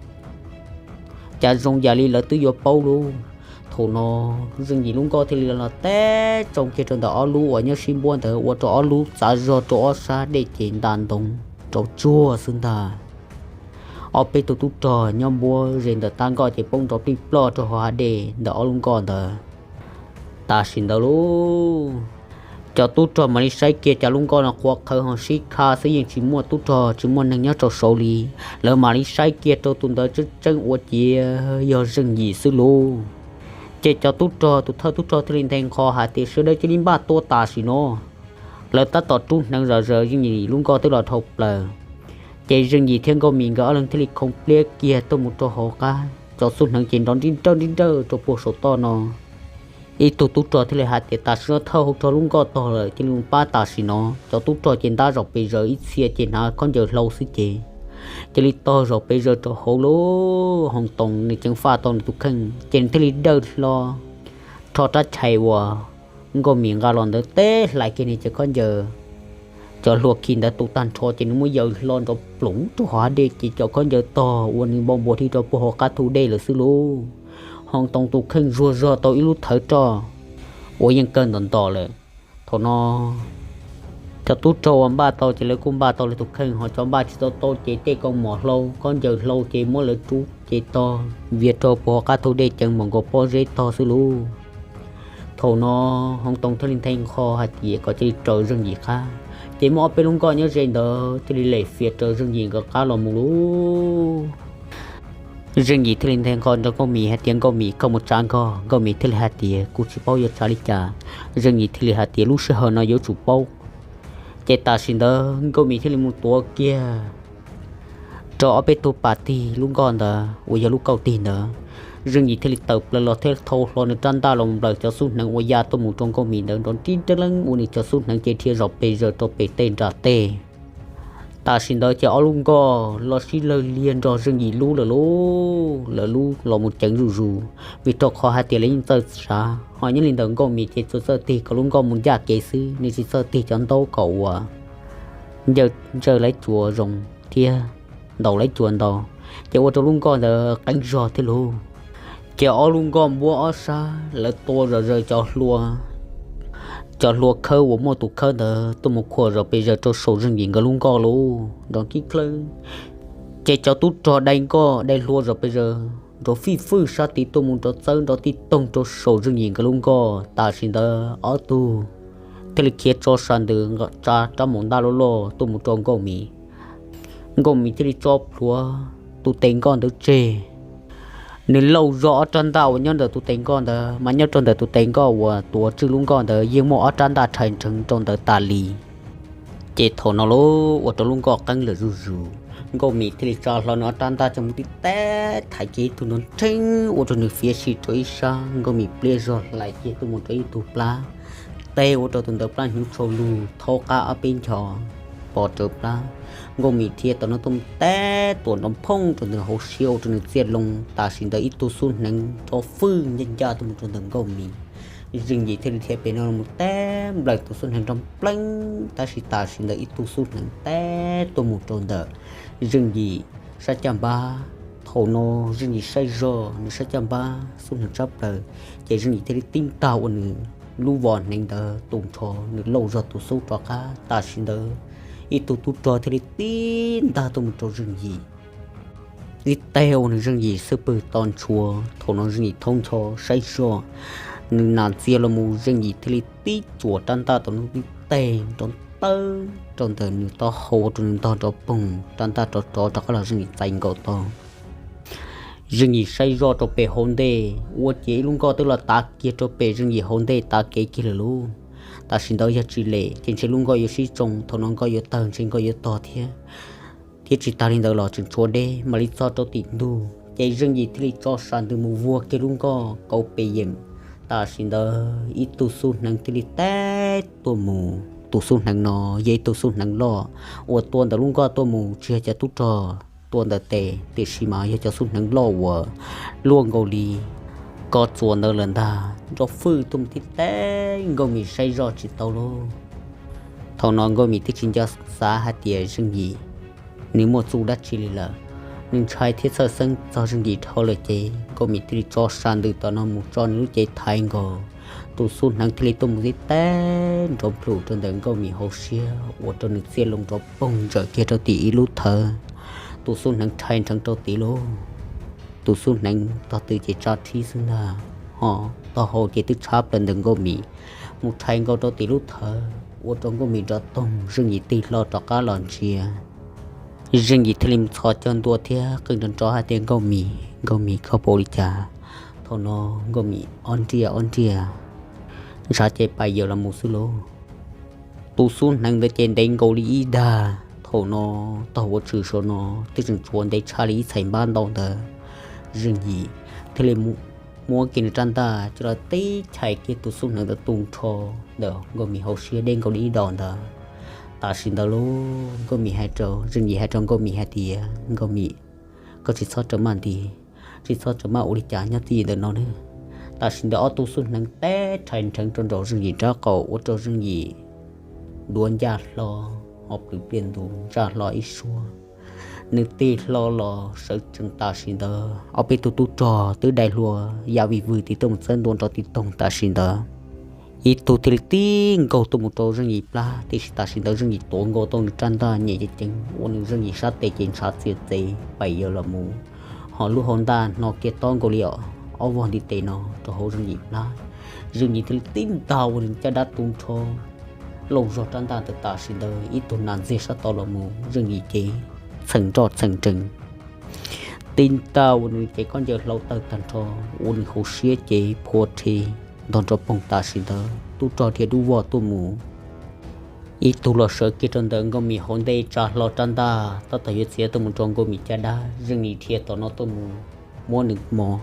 cas zoo yam li lawv twb yuav paub lub. Thaum no Zeej Yim lub nkoj thiaj li los teb tsoo kiag rau ntawm ob lub uas nyob sib npuab ntawd, ua rau ob lub txav zog rau ob sab, dej ces nta ntoo rau tsuag xwb ntag. Ob peb tug tub rog nyob npuab ze ntawm tag nkoj ces poob nrov plij ploj rau hauv hav dej ntawm ob lub nkoj ntawd. Tam sim ntawd lub, cov tub rog mam li saib kiag cas lub nkoj no qhuav qhawv ho sib kha xwb, yeej tsis muaj tub rog tsis muaj neeg nyob rau saud li. Lawv mam li saib kiag rau tus ntawd tseeb tseeb ua ciav yog Zeej Yim xwb lub. Ces cov tub rog, tus thawj tub rog thiaj li nthe nqho hais tias, Sawv daws cia li npaj tua tam sim no. Lawv tab tom rub hneev zom zaws, Zeej Yim lub nkoj twb los dhau plaws. Ces Zeej Yim thiab Nkauj Mim nkawd ob leeg thiaj li khoov pliab kiag tuaj mus rau hauv qab, cov xub hneev ces nrov nrib nrawj nrib nrawj rau puag saum toj no. Ib tug tub rog thiaj li hais tias, Tam sim no thawj hauv rog lub nkoj tog lawm, cia li mus pab tam sim no. Cov tub rog ces ntab zom pes zaws, ib txhia ces hnav khaub ncaws hlau xwb ces cia li tog zom pes zaws rau hauv lub. Hoov Toos nws ceev faj tau nws tus kheej ces nws thiaj li dawj hlo rho rab chais uas Nkauj Mim nqa los ntawd teb hlais kiag nws cov khaub ncaws. Cov hlua khi ntawd tu tag nrho ces nws muab yaws hlo nrov ploov rau hauv hav dej ces cov khaub ncaws tog ua nws npau npua dhia rau puag hauv qab thu dej lawm xwb lub. Hoov Toos tus kheej zuag zog tau ib lub thawv roj uas yeej kawg ntom ntom lawm. Thaum no cov tub rog uas npaj tau ces lawv kuj npaj tau lawv tus kheej, ho cov npaj tsis tau tau ces tej kaus mom hlau khaub ncaws hlau ces muab lawv rub ces tog vias rau puag hauv qab thu dej ceev npaum nkaus pob zeb tog xwb lub. Thaum no Hoov Toos thiaj li nthe nqho hais tias kom cia li raws Zeej Yim qab. Ces muaj ob peb lub nkoj nyob ze ntawd thiaj li lem fias raws Zeej Yim nkawd qab los mus lub. Zeej Yim thiaj li nthe nqho nrog Nkauj Mim hais tias, Nkauj Mim, koj mus tsav nkoj. Nkauj Mim thiaj li hais tias, Kuv tsis paub yuav tsav li cas. Zeej Yim thiaj li hais tias, Lub sij hawm no yuav tsum paub. Ces tam sim ntawd Nkauj Mim thiaj li mus tuav kiag rau ob peb tug pas tig lub nkoj ntawd uas yog lub kauj tig ntawd. Zeej Yim thiaj li tawm plaws los thiab thau hlo nws rab ntaj los nplawm cov xub hneev uas ya tuaj mus rau Nkauj Mim ntawd nrov nrib nrawj leeb ua nws cov xub hneev ces dhia zom pes zaws rau pem tej nram tej. Tam sim ntawd ces ob lub nkoj los sib lawg liag nrog Zeej Yim lub lawm lub, lawv lub los mus ceev zuj zus, vim rau qhov hais tias lawv yeej txawj tsav, ho nyob li ntawm Nkauj Mim ces tsuas txawj tig kom lub nkoj mus ncaj kev xwb, nws tsis txawj tig cov ntaub kom uas ncaws ntsawj lawv cua zoo thiab ntaus lawv cua ntau, ces ua rau lub nkoj ntawd qeeb zog thiab lauj. Ces ob lub nkoj npuab ob sab lawv tua zom zaws cov hlua, cov hlua khawb uas muaj tus khawb ntawd tuaj mus khuam zom pes zaws rau saum Zeej Yim nkawd lub nkoj lauj, nrov kib klawb. Ces cov tub rog dai nkoj dai hlua zom pes zaws nrov fij fwj sab tid tuaj mus nrov txawb nrov tij toog rau saum Zeej Yim nkawd lub nkoj. Tam sim ntawd ob tug thiaj li khiav tso sa ntws tsa rab maum ntaj loj loj tuaj mus rau Nkauj Mim. Nkauj Mim thiaj li tso plhuav tus tes nkoj ntawd tseg. Nws lauj zog ob rab ntaj uas nyob ntawm tus tes nkoj ntawd, mas nyob rau ntawm tus tes nkoj uas tuav tswj lub nkoj ntawd yeej muaj ob rab ntaj rhais nrheev rau ntawd tas li. Ces thaum no lauj, ua rau lub nkoj qeeb lawm zuj zus. Nkauj Mim thiaj li tsa hlo nws ob rab ntaj coj mus tib teb thaiv kiag ib tug nrov nrheeb ua rau nws fiav si rau ib sab. Nkauj Mim pliaj zog hlais kiag tuaj mus rau ib tug plab, teb ua rau tus ntawd plab hnyuv tshau lug thaub qab ob peb nchos. pov rawv plab. Nkauj Mim dhia tom no tuaj mus teb tuam nrov phooj rau ntawm hauv siab ua rau nws txiaj loo. Tam sim ntawd ib tug xub hneev nrov fwj ncaj ncaj tuaj mus rau ntawm Nkauj Mim. Zeej Yim thiaj li dhia pem no los teb nplawm tus xub hneev nrov npleeb, tab sis tam sim ntawd ib tug xub hneev teb tuaj mus rau ntawm Zeej Yim sab caj npab. Thaum no Zeej Yim saib zog nws sab caj npab xub hneev tshab plaws, ces Zeej Yim thiaj li tib ntag ua nws lub vos hneev ntawd tu nrho, nws lauj zog tus xub rov qab. Tam sim ntawd ib tug tub rog thiaj li tib ntag tuaj mus rau Zeej Yim, tib teg ua nws Zeej Yim xub pwg to ntshuav. Thaum no Zeej Yim thaub ncho saib zog, nws nas ntxias los mus Zeej Yim thiaj li tib tsuas rab ntaj tom no tib teg nrov tawg rau ntawm nws taub hau ua rau nws ntog nrov poog, rab ntaj rov rov rov qab los Zeej Yim txais nkaus tau. Zeej Yim saib zoj rau pem hauv ntej ua ciav ib lub nkoj twb los tav kiag rau pem Zeej Yim hauv ntej tav kev kiag lawm lauj. Tam sim ntawd yog tsis lem ces ntshe lub nkoj yuav sib tsoo, thaum no nkoj yuav tawg ntshe nkoj yuav tog thiab. Thiab tsis tas li ntawd los tseem tshuav deb mam li txog rau tim ntug ces Zeej Yim thiaj li tso sam ntws mus vuag kiag lub nkoj kauv pes yeem. Tam sim ntawd ib tug xub hneev thiaj li teb tuaj mus. Tus xub hneev no yog ib tug xub hneev loj uas tua ntawm lub nkoj tuaj mus tsis yog cov tub rog tua ntawm tes, tiam sis mas yog cov xub hneev loj uas luaj nkaus li kob txuas ntawd lawm ntag. Nrov fwj tuaj mus tib teg Nkauj Mim saib zoj tsis tau lauj. Thaum no Nkauj Mim twb tsis nco xav hais tias Zeej Yim nws muaj txuj dab tsi li lawm. Nws ntshai thiab txhawj xeeb txog Zeej Yim dhau lawm ces Nkauj Mim thiaj li tso sam ntws tom no mus tso nws lub cev thaiv nkaus tus xub hneev thiaj li tuaj mus tib teg nrov nplum rau ntawm Nkauj Mim hauv siab ua rau nws txiaj loo nrov poog ntsawm kiag rau tim ib lub thawv. Tus xub hneev rhais nrheev rau tid lauj. Tus xub hneev tog twg ces tsa rhib xwb ntag, ho tog hau ces twb tshab plaws ntawm Nkauj Mim mus rhais nkaus rau tim lub thawv ua rau Nkauj Mim nrov toog, Zeej Yim tig hlo rov qab los ntsia. Zeej Yim thiaj li mus txhos caug ntua thiab qw nrov nrov hais tias, Nkauj Mim, Nkauj Mim, koj puas ua li cas? Thaum no Nkauj Mim ob nriaj ob nriaj ntshav ces pais yawm los mus xwb lauj. Tus xub hneev ntawd ces ntev nkaus li ib dag. Thaum no tog uas tshwm saum no twb tseem tshuav ntev tshaj li ib txhais npab ntau ntawd. Zeej Yim thiaj li muab kiag nws rab ntaj coj los tib chais kiag tus xub hneev ntawd tu nrho ntawm Nkauj Mim hauv siab deb nkaus li ib dos ntawd. Tam sim ntawd lauj, Nkauj Mim hais rau, Zeej Yim hais rau Nkauj Mim hais tias, Nkauj Mim, koj tsis txhob raws maj nti, tsis txhob raws maj ua li cas nyob txij ntawm no nawb. Tam sim ntawd ob tug xub hneev teb rhais nrheev rau nraum Zeej Yim nraub qaum ua rau Zeej Yim duav ncaj hlo, ho plws pliaj ntus ntsaj hlo ib suab. Nws tig hlo los sawv tsees tam sim ntawd ob peb tug tub rog twb dai hlua ya vim vwm tig tuaj mus txawb ntua nrov tig toog tam sim ntawd. Ib tug thiaj li tib nkaug tuaj mus rau Zeej Yim plab, tiam sis tam sim ntawd Zeej Yim tuav nkaus tau nws rab ntaj nyem ceev ceev ua nws Zeej Yim sab tes ces ntshav txias txev pais yawm los mus, ho lub hau ntaj hno kiag tob nkaus li ob vog ntiv tes no rau hauv Zeej Yim plab. Zeej Yim thiaj li tib ntag ua nws caj dab tu nrho lauj zog rab ntaj ntawd tam sim ntawd ib tug nas ntxiag sab tod los mus, Zeej Yim ces txheem nroj txheem nrees tib ntag ua nws cev khaub ncaws hlau tawg tag nrho, ua nws hauv siab ces phua rhe ntog nrov poog tam sim ntawd tub rog dhia dub vog tuaj mus. Ib tug los sawv kiag rau ntawm Nkauj Mim hauv ntej tsa hlo rab ntaj tab tom yuav txiav tuaj mus rau Nkauj Mim caj dab, Zeej Yim dhia tom no tuaj mus muab nws mos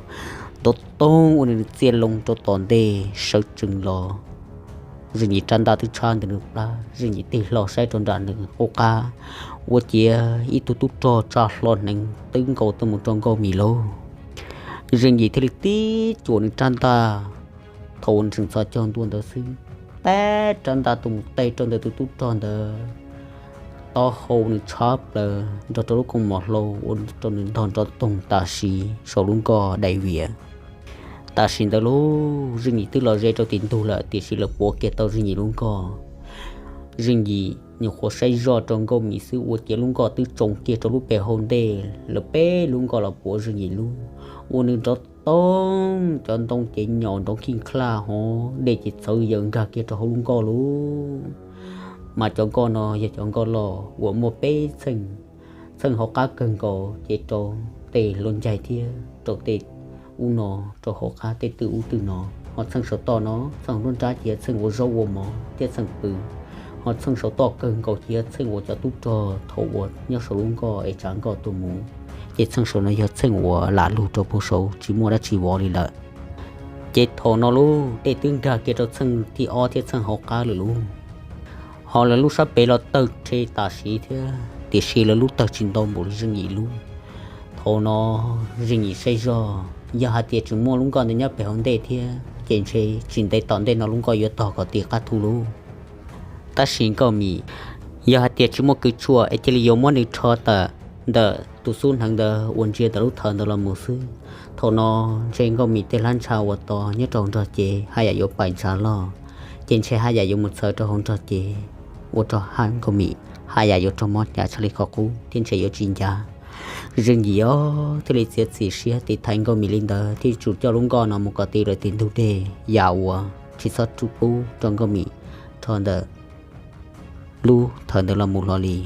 ntaus toog ua nws txiaj loo rau tom ntej sawv tsees los. Zeej Yim rab ntaj twb tshab ntawm nws plab, Zeej Yim tig hlo saib rau nram nws qub qab, ua ciav ib tug tub rog tsa hlo hneev twb nkaus tuaj mus rau Nkauj Mim lauj. Zeej Yim thiaj li tib cuam nws rab ntaj, thaum uas tseem txhos caug ntua ntawd xwb, teb rab ntaj tuaj mus teb rau ntawm tus tub rog ntawd taub hau nws tshab plaws nrog rau lub kooj mom hlau ua rau nws ntog nrov toog tam sim saum lub nkoj dai vias. Tam sim ntawd lauj, Zeej Yim twb los ze rau tim ntug lawm tiam sis lawv puav kiag tau Zeej Yim lub nkoj. Zeej Yim nyuam qhuav saib zoj rau Nkauj Mim xwb ua ciav lub nkoj twb tsoo kiag rau lub pem hauv ntej, lawv peb lub nkoj los puav Zeej Yim lub, ua nws nrov toog, cov ntoo ces nyaum nrov khij khlaj hov, dej ces txhawv yaws nkag kiag rau hauv lub nkoj lauj. Mas cov nkoj no yog cov nkoj loj uas muaj peb txheej, txheej hauv qab kawg nkaus ces rau tej hluav ncaig thiab rau tej ub no, rau hauv qab tej twj ub twj no, ho txheej saum toj no, txheej nruab nrab ces yog txheej ua zaub ua mov thiab txheej pw, ho txheej saum toj kawg nkaus ces yog txheej uas cov tub rog thaum uas nyob saum lub nkoj es tsav nkoj tuaj mus, ces txheej saum no yog txheej uas lam lug rau puag saud tsis muaj dab tsi vov li lawm. Ces thaum no lauj, dej twb nkag kiag rau txheej thib ob thiab txheej hauv qab lawm lauj. Ho lawv lub sab pem los tawg rhe tam sim thiab, tiam sis lawv lub tawg tsis ntau npaum li Zeej Yim lub. Thaum no Zeej Yim saib zog, yog hais tias tseem muaj lub nkoj ntawd nyob pem hauv ntej thiab ces ntshe tsis ntev tom ntej no lub nkoj yuav tog kom ti qab thu lub. Tab sis Nkauj Mim, yog hais tias tsis muaj kws tshuaj es cia li yuav muab nws rho tawm ntawm tus xub hneev ntawd uas ntsia ntawm lub thawv ntawd los mus xwb. Thaum no ntshe Nkauj Mim tej hlab ntsha uas tos nyob rau hauv nrog cev haj yam yuav pais ntshav loj, ces ntshe haj yam yuav mus txhawv rau hauv nrog cev, ua rau Nkauj Mim haj yam yuav raug mob hnyav tshaj li qhov qub thiab ntshe yuav tsis ncav. Zeej Yim os thiaj li txiav txim siab tiv thaiv Nkauj Mim li ntawd thiab yuav tsum coj lub nkoj no mus kom ti lawm tim ntug dej yam uas tsis txhob pub rau Nkauj Mim rho ntawm lub thawv ntawd los mus hlo li.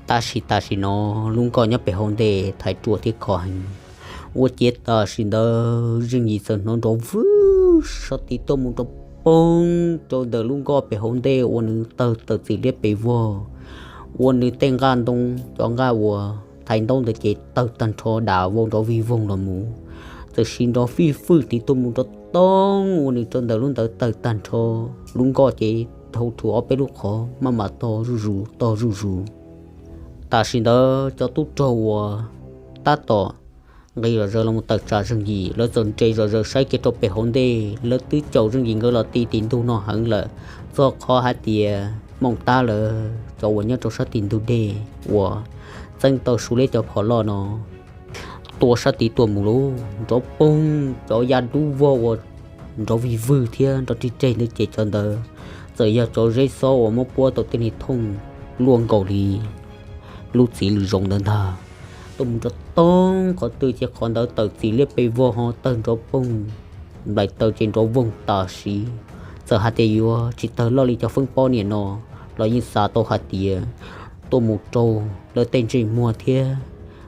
Tab sis tam sim no lub nkoj nyob pem hauv ntej thaiv ruam thiab khov heev. Ua ciav tam sim ntawd Zeej Yim txawm hnov nrov vwj sab tid tuaj mus nrov poog rau ntawm lub nkoj pem hauv ntej uas nws tawg tawm txim liab pes vog, ua nws tej nqaj ntoo cov nqaj uas thaiv ntaub ntawd ces tawg tag nrho dam vau nrov vij voog los mus. Txawm sis nrov fij fwj tid tuaj mus nrov toog ua nws rau ntawm lub ntawd tawg tag nrho. Lub nkoj ces dhau rhuv ob peb lub qhov maj mam tog zuj zus tog zuj zus. Tam sim ntawd cov tub rog uas tab tom nqis zom zaws los mus tawm tsam Zeej Yim, lawv txawm nres zom zaws saib kiag rau pem hauv ntej, lawv twb caum Zeej Yim nkawd los ti tim ntug no heev lawm. Txog qhov hais tias Mooj Tab lawv cov uas nyob rau sab tim ntug dej uas txeeb tau Suav liab cov phom loj no tua sab tid tuaj mus lauj, nrov poog, cov ya dub vog uas nrov vij vwg thiab nrov rig reg ntawd ces cov ntawd txawm yog cov zeb xob uas muab puab tau tej niag thooj luaj nkaus li lub txiv lws zoov ntawd ntag. Tuaj mus nrov toog qhov twg ces qhov ntawd tawm txim liab pes vog ho tawg nrov poog, nplaim taws ces nrov voog tam sim. Txawm hais tias yuav tsis tawg loj li cov feeb pob niam no los yeej xav tau hais tias tuaj mus raug lawv tej ntsej muag thiab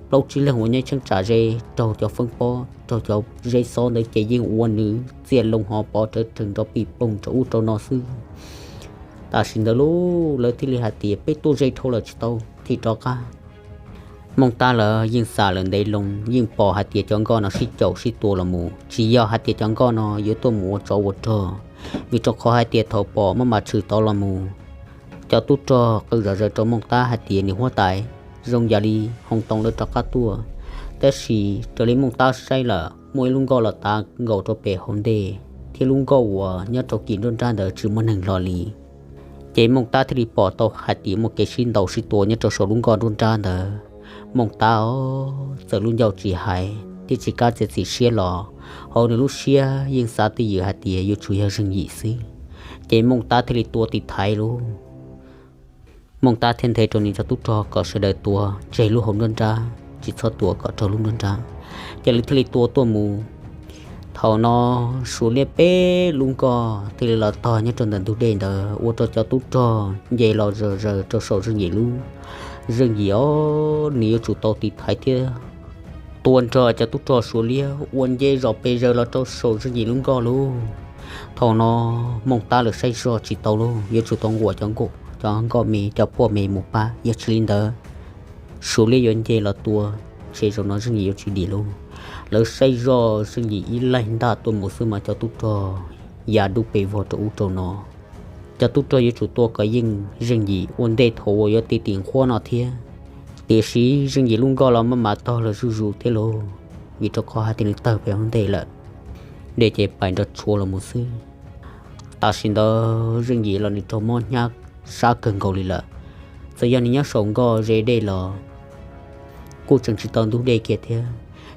plaub tsib leeg uas nyob tsheeb tsam ze raug cov feeb pob raug cov zeb xob ntawd ces yeej ua nws txiaj loo ho pov rawv rhees nrov pij poog rau ub rau no xwb. Tam sim ntawd lauj, lawv thiaj li hais tias peb tuaj ze dhau lawm tsis tau, thim rov qab. Mooj Tab lawv yeej xam lawm ntev loo, yeej pom hais tias cov nkoj no sib caum sib tua los mus, tsis yog hais tias cov nkoj no yuav tuaj mus ua tsov ua rog, vim rau qhov hais tias thaum pom maj mam tshwm tod los mus, cov tub rog qw zom zaws rau Mooj Tab hais tias nws huab tais, zoo yam li hoo too lawv rov qab tuaj. Tab sis raws li Mooj Tab saib lawm muaj ib lub nkoj los tav nkaus rau pem hauv ntej, thiab lub nkoj uas nyob rau kis nruab nrab ntawd tsis muaj neeg hlo li. Ces Mooj Tab thiaj li pom tau hais tias muaj kev sib ntaus sib tua nyob rau saum lub nkoj nruab nrab ntawd. Mooj Tab os, txawm lub ncauj tsis hais thiab tsis kam txiav txim siab los hauv nws lub siab yeej xav twj ywm hais tias yuav tsum yog Zeej Yim xwb. Ces Mooj Tab thiaj li tua tiv thaiv lauj. Mooj Tab thiaj nthe rau nws cov tub rog kom sawv daws tua tseg lub hauv nruab nrab, tsis txhob tua kom raug lub nruab nrab. Ces lawv thiaj li tua tuaj mus. Thaum no Suav liab peb lub nkoj thiaj li los tog nyob rau ntawm ntug dej ntawd ua rau cov tub rog nce los zom zaws rau saum Zeej Yim lub. Zeej Yim os, nws yuav tsum tau tiv thaiv thiab tua nrog cov tub rog Suav liab uas nce zom pes zaws los rau saum Zeej Yim lub nkoj lauj. Thaum no Mooj Tab lawv saib zog tsis tau lauj, yuav tsum tau nquam cov nkoj me cov puaj me mus pab, yog tsis li ntawd Suav liab yuav nce los tua, ntshe zaum no Zeej Yim yuav tsis dim lauj. Lawv saib zog Zeej Yim ib laig ntaj tuaj mus xwb mas cov tub rog ya dub pes vog rau ub rau no. Cov tub rog yuav tsum tua kom yeej Zeej Yim ua ntej thaum uas yuav ti tim nqhuab no thiab. Tiam sis Zeej Yim lub nkoj los maj mam tog los zuj zus thiab lauj, vim rau qhov hais tias nws tawg pem hauv ntej lawm, dej ces pais nrov tshuav los mus xwb. Tam sim ntawd Zeej Yim los nws raug mob hnyav sab kawg nkaus li lawm. Txawm yog nws nyob saum nkoj ze dej los kuj tseem tsis tau ntug dej kiag thiab.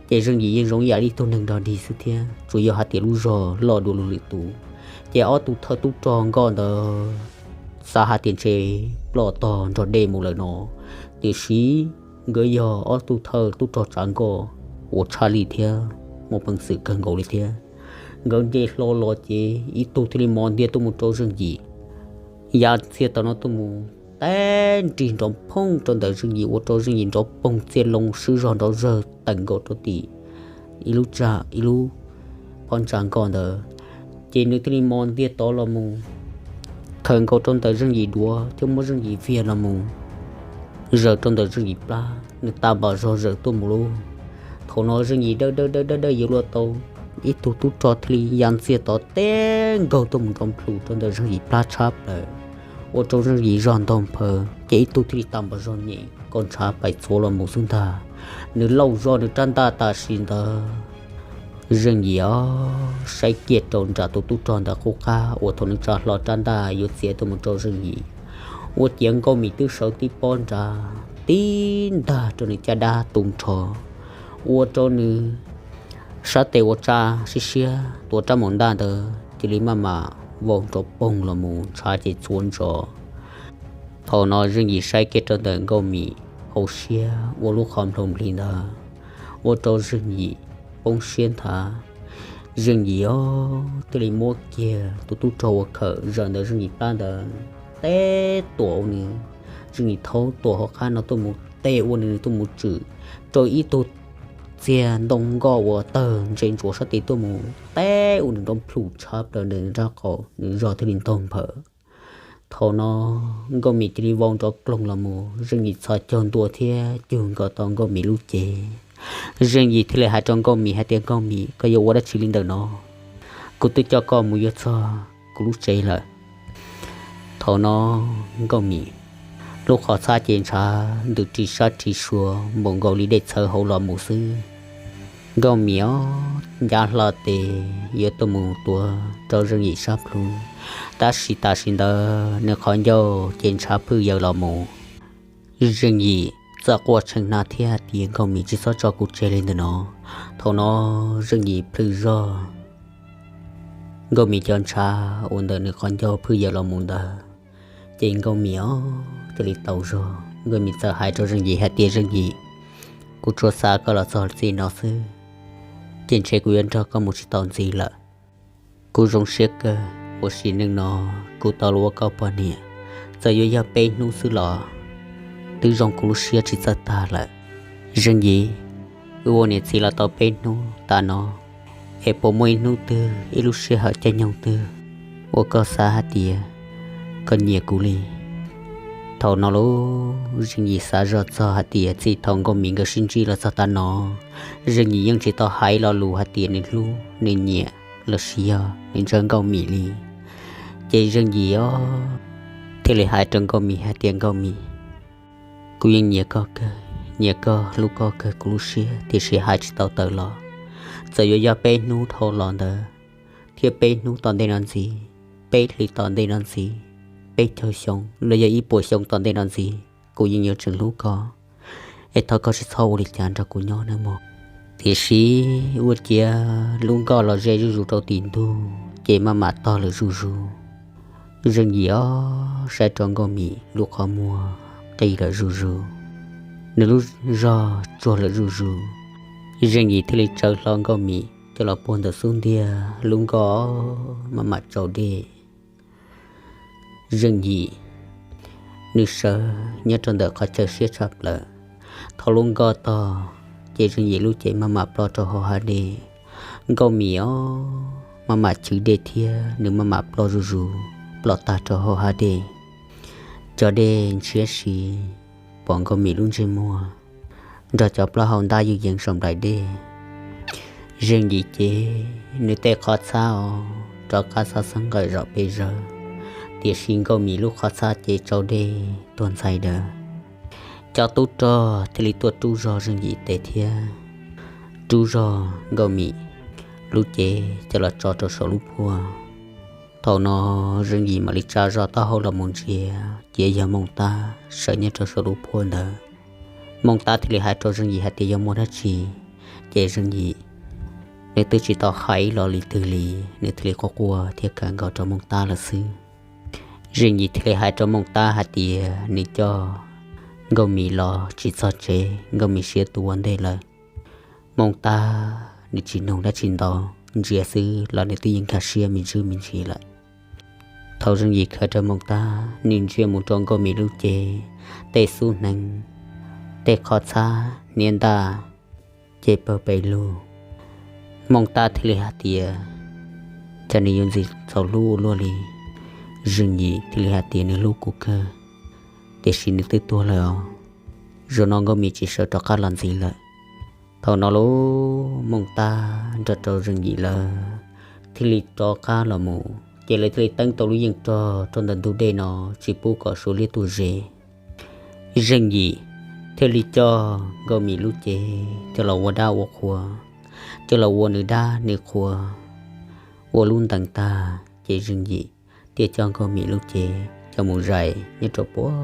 Ces Zeej Yim yeej zoo yam li ib tug neeg nrog dig xwb thiab, tsuas yog hais tias lub zog loj dua lwm tus. Ces ob tug thawj tub rog nkoj ntawd xav hais tias ntshe ploj tog nrog dej mus lawm no, tiam sis nkawd yog ob tug thawj tub rog tsav nkoj uas tshaj lij thiab muaj peev xwm kawg nkaus li thiab. Nkawd nce hlo los ces ib tug thiaj li mos ntiag tuaj mus rau Zeej Yim. Yav txiag tom no tuaj mus teb nrig nrov phooj rau ntawm Zeej Yim ua rau Zeej Yim nrov poog txiaj loo swb zog nrov zawg teem nkaus rau tim ib lub tsag ib lub pob ntsa nkoj ntawd. Ces nws thiaj li mos ntiag tod los mus khaws nkaus rau ntawm Zeej Yim duav thiab muab Zeej Yim viag los mus zaws rau ntawm Zeej Yim plab, nws tag npam zog zawm tuaj mus lauj. Thaum no Zeej Yim dawb dawb dawb dawb dawb yuav luag tau, ib tug tub rog thiaj li ya ntxiag tod teb nkaug tuaj mus nrov nplhus rau ntawm Zeej Yim plab tshab plaws. ua rau Zeej Yim zog ntog nphaws ces ib tug thiaj li tag npam zog nyem kom ntshav pais txhuav los mus xwb ntag. Nws lauj zog nws rab ntaj tam sim ntawd, Zeej Yim os saib kiag rau nram tus tub rog ntawd qub qab uas thaum nws tsa hlo rab ntaj yuav txiav tuaj mus rau Zeej Yim, ua ciav Nkauj Mim twb sawv tib pob nrad tib ntag rau nws caj dab tu nrho, ua rau nws sab tes uas tsa siab siab tuav rab maum ntaj ntawd cia li maj mam vau nrov poog los mus ntshav ces txhuav ntsos. Thaum no Zeej Yim saib kiag rau ntawm Nkauj Mim hauv siab ua lub qhov nplhoo nplig ntawd, ua rau Zeej Yim poob siab nthav. Zeej Yim os thiaj li muab kiag tus tub rog uas khawm zaws ntawm Zeej Yim plab ntawd teb tuam ua nws, Zeej Yim thaub tuam hauv qab no tuaj mus teb ua nws, nws tuaj mus tswm rau ib tug txiag ntoo nkoj uas tawg ntse ntsuav sab tid tuaj mus teb ua nws nrov plhum tshab plaws ntawm nws nrab qaum, nws zog thiaj li ntog nphaws. Thaum no Nkauj Mim cia li vau nrov ploog los mus, Zeej Yim txhos caug ntua thiab cug nkaus tau Nkauj Mim lub cev. Zeej Yim thiaj li hais rau Nkauj Mim hais tias, Nkauj Mim, koj yuav ua dab tsi li ntawm no? Kuv twb coj koj mus yuav txog kuv lub tsev lawm. Thaum no Nkauj Mim lub qhov txhab ces ntshav ntws ris sab ris sua npaum nkaus li dej txhawv hauv los mus xwb. Nkauj Mim os ncav hlo tes yuav tuaj mus tuav rau Zeej Yim sab plhu, tab sis tam sim ntawd nws qhov ncauj ces ntshav phwj yaws los mus. Zeej Yim txawm quaj tshee hna thiab hais tias, Nkauj Mim, tsis txhob tso kuv tseg li ntawm no. Thaum no Zeej Yim plhws zog Nkauj Mim cov ntshav uas ntawm nws qhov ncauj phwj yaws los mus ntawd, ces Nkauj Mim os thiaj li tau zog. Nkauj Mim txawm hais rau Zeej Yim hais tias, Zeej Yim, kuv tsuas xav koj los txog txij no xwb, ces ntshe kuv yuav nrog koj mus tsis tau ntxiv lawm. Kuv zoo siab kawg uas sim neej no kuv tau los ua koj poj niam, txawm yuav yog peb hnub xwb los twb zoo kuv lub siab tsis txawj tag lawm. Zeej Yim, wb ua niam txiv los tau peb hnub tas no, es puas muaj ib hnub twg ib lub sij hawm caij nyoog twg uas koj xav hais tias koj nyiam kuv li? Thaum no lauj, Zeej Yim xav zoj txog hais tias txij thaum Nkauj Mim nkawd sib ntsib los txog tas no, Zeej Yim yeej tsis tau hais lo lus hais tias nws hlub nws nyiam los sis yog nws ntshaw Nkauj Mim li. Ces Zeej Yim os thiaj li hais rau Nkauj Mim hais tias, Nkauj Mim, kuv yeej nyiam koj kawg, nyiam koj hlub koj kawg kuv lub siab, tiam sis hais tsis tau tawm los. Txawm yuav yog peb hnub dhau los ntawd, thiab peb hnub tom ntej no ntxiv, peb hlis tom ntej no ntxiv, peb caug xyoo los yog ib puas xyoo tom ntej no ntxiv, kuv yeej yuav tseem hlub koj. Es thov koj tsis txhob ua li cas nrog kuv nyob nawb mog. Tiam sis ua ciav lub nkoj los ze zuj zus rau tim ntug ces maj mam tog lawm zuj zus. Zeej Yim os saib rau Nkauj Mim lub qhov muag qi lawm zuj zus, nws lub zog tsuag lawm zuj zus. Zeej Yim thiaj li tsawv hlo Nkauj Mim coj los puag ntawm xub ntiag, lub nkoj maj mam tsau dej. Zeej Yim nws sawv nyob rau ntawm qhov chaw siab tshaj plaws. Thaum lub nkoj tog ces Zeej Yim lub cev maj mam ploj rau hauv hav dej. Nkauj Mim os maj mam chwv dej thiab nws maj mam ploj zuj zus, ploj tag rau hauv hav dej. Cov dej ntshiab si pom Nkauj Mim lub ntsej muag nrog cov plaub hau ntab yeej yees saum nplaim dej. Zeej Yim ces nws tej qhov txhab os rov qab xab xeeb nqawm zom pes zawg, tiam sis Nkauj Mim lub qhov txhab ces tsau dej tuag ntxhais daws. Cov tub rog thiaj li tuaj rub zog Zeej Yim tes thiab rub zog Nkauj Mim lub cev coj los tso rau saum lub phuaj. Thaum no Zeej Yim mam li tsa zog taub hau los mus ntsia, ces yog Mooj Tab sawv nyob rau saum lub phuaj ntawd. Mooj Tab thiaj li hais rau Zeej Yim hais tias yog muaj dab tsi, ces Zeej Yim nws twb tsis tau hais ib lo li twg li, nws thiaj li quaj quaj thiab khaws nkaus rau Mooj Tab lawm xwb. Zeej Yim thiaj li hais rau Mooj Tab hais tias nws coj Nkauj Mim los tsis txog tsev, Nkauj Mim siav tus ua ntej lawm. Mooj Tab nws tsis nug dab tsi ntau, ntsia xwb los nws twb yeej nkag siab me ntsis me ntsis lawm. Thaum Zeej Yim khaws rau Mooj Tab, nws ntsia mus rau Nkauj Mim lub cev, tej xub hneev, tej qhov txhab hniav ntaj ces pawg pes lug. Mooj Tab thiaj li hais tias, cas nws yuav ntxim txaus hlub ua luaj li. Zeej Yim thiaj li hais tias nws hlub kuv kawg, tiam sis nws twb tuag lawm os. Zaum no Nkauj Mim tsis sawv rov qab los ntxiv lawm. Thaum no lauj, Mooj Tab nrog rau Zeej Yim lawv thiaj li rov qab los mus ces lawv thiaj li teeb tau lub yeej rog rau ntawm ntug dej no tsis pub kom Suav liab tuaj ze. Zeej Yim thiaj li coj Nkauj Mim lub cev coj los ua dab ua qhua, coj los ua nws dab nws qhua, ua lub ntees tag ces Zeej Yim thiaj coj Nkauj Mim lub cev coj mus zais nyob rau puag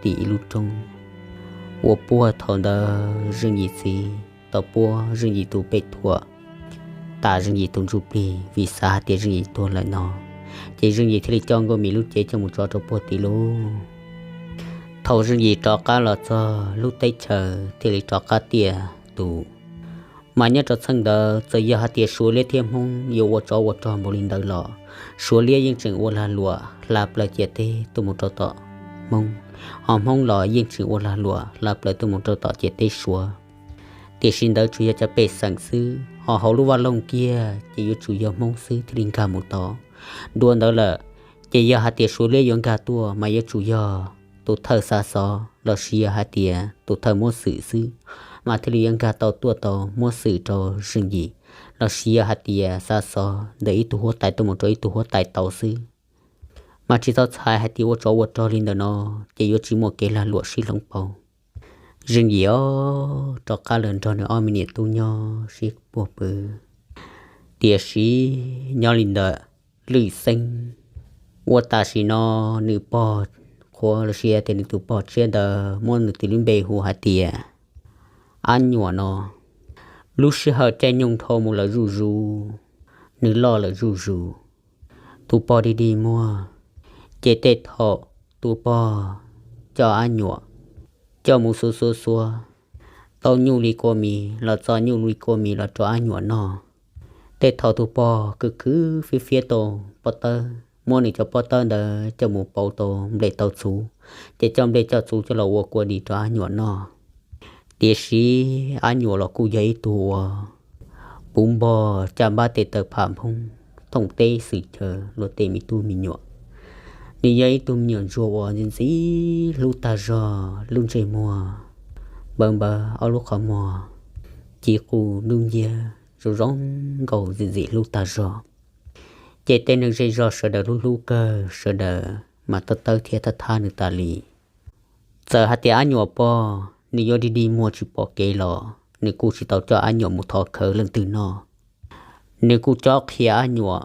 tim ib lub roob. Ua puag thaum ntawd Zeej Yim txiv tau puab Zeej Yim tus pej thuam, tas Zeej Yim tus ntsuj plig vim xav hais tias Zeej Yim tuag lawm no, ces Zeej Yim thiaj li coj Nkauj Mim lub cev coj mus tso rau puag tim lub. Thaum Zeej Yim rov qab los txog lub teb chaws thiaj li rov qab tiaj tus. Mas nyob rau txheej ntawd txawm yog hais tias Suav liab thiab Hmoob yuav ua tsov ua rog npaum li ntawd los Suav liab yeej tseem ua lag luam hla plaws ciam teb tuaj mus rau tom Hmoob, ho Hmoob los yeej tseem ua lag luam hla plaws tuaj mus rau tom ciam teb Suav. Tiam sis ntawd tsuas yog cov pej xeem xwb, ho hauv lub vaj loog kiag ces yuav tsum yog Hmoob xwb thiaj li nkag mus tau. Dua ntawd lawm, ces yog hais tias Suav liab yuav nkag tuaj mas yuav tsum yog tus thawj xa xov los sis yog hais tias tus thawj muab xwm xwb, mas thiaj li yuav nkag tau tuaj tau muab xwm rau Zeej Yim, los sis yog hais tias xa xov ntawm ib tug huab tais tuaj mus rau ib tug huab tais tau xwb. Mas tsis txhob txhais hais tias ua tsov ua rog li ntawm no ces yuav tsis muaj kev lag luam sib hloov pauv. Zeej Yim ob rov qab los nrog nws ob me niam tub nyob sib puag pw. Tiam sis nyob li ntawm Lwm Xeeb, ua tam sim no nws pog qhuav los sis tias nws tus pog tshiab ntawd muab nws tus lub npe hu hais tias Ab Nyuam no, lub sij hawm caij nyoog dhau mus lawm zuj zus, nws loj lawm zuj zus. Tus pog dig dig muag, ces tej thaum tus pog coj Ab Nyuam coj mus xuav xuav xuav, tau nyuj li kua mis los txo nyuj li kua mis los rau Ab Nyuam noj. Tej thaum tus pog khwv khwv fiab fiab tau pob tawb, muab nws cov pob tawb ntawd coj mus pauv tau nplej tau txhuv, ces coj nplej coj txhuv coj los ua kua dis rau Ab Nyuam noj. Tiam sis Ab Nyuam los kuj yog ib tug uas puv npog caj npab tes taw pham nphoob thooj teb xwm chaw luag tej me tub me nyuam. Nws yog ib tug me nyuam ntsuag uas ntxim ntxim hlub tag zog, lub ntsej muag npawv npawv, ob lub qhov muag ci qus nub nciab zoo zoo nkauj ntxim ntxim hlub tag zog. Ces tej neeg zej zog sawv daws hlub hlub kawg, sawv daws mas tawb tawb thiab thab thab nws tas li. Txawm hais tias Ab Nyuam pog nws yuav dig dig muag tsis pom kev los nws kuj tsis tau coj Ab Nyuam mus thov khawv leej twg noj. Nws kuj cob qhia Ab Nyuam,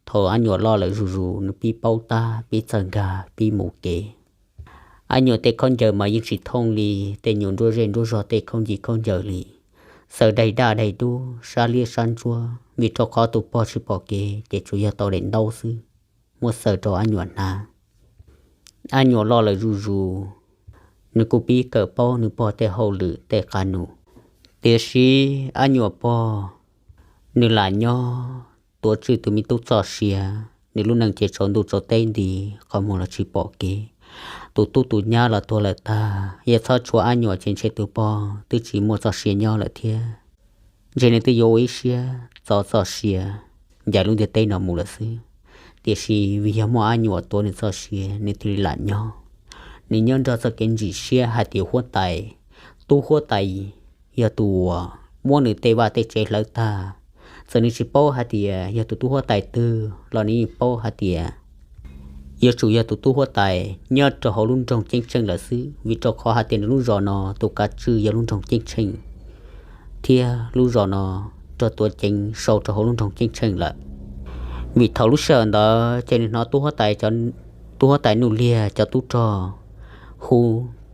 thaum Ab Nyuam loj lawm zuj zus nws pib paub tab, pib txawj nkag, pib mus kev. Ab Nyuam tej khaub ncaws mas yeej tsis thooj li tej nyuam nruab zej nruab zog tej khaub ncaws khaub ncaws li, xaws daim daj daim dub, sab liab sab ntsuab, vim rau qhov tus pog tsis pom kev ces tsuas yog tau daim ntaub xwb, muab xaws rau Ab Nyuam hnav. Ab Nyuam loj lawm zuj zus, nws kuj pib kawm paub nws pog tej hauj lwm tej qab nus. Tiam sis Ab Nyuam pog nws lam nyob tuav tswj tus me tub txoj sia, nws lub neej ces tsaus ntuj tsaus teb nti, qhov muag los tsis pom kev. Tus tub tus nyab los tuag lawm tag, yog txhob tshua Ab Nyuam ces ntshe tus pog twb tsis muaj txoj sia nyob lawm thiab. Ntshe nws twb yuav ua ib siab txo txoj sia ncaim lub ntiaj teb no mus lawm xwb. Tiam sis vim yog muaj Ab Nyuam tuav nws txoj sia nws thiaj li lam nyob. Nws nyob nrog txoj kev ntsim siab hais tias huab tais, tub huab tais yog tus uas muab nws tej vaj tej tsev hlawv tag. Txawm nws tsis paub hais tias yog tus tub huab tais twg los nws yeej paub hais tias yuav tsum yog tus tub huab tais nyob rau hauv lub nroog Ceeb Tsheej lawm xwb, vim rau qhov hais tias nws lub zos no tus kav tswj yog lub nroog Ceeb Tsheej, thiab lub zos no raug tuav ceev sau rau hauv lub nroog Ceeb Tsheej lawm. Vim thaum lub sij hawm ntawd ces nws hnov tub huab tais, tub huab tais Nuj Liag cov tub rog hu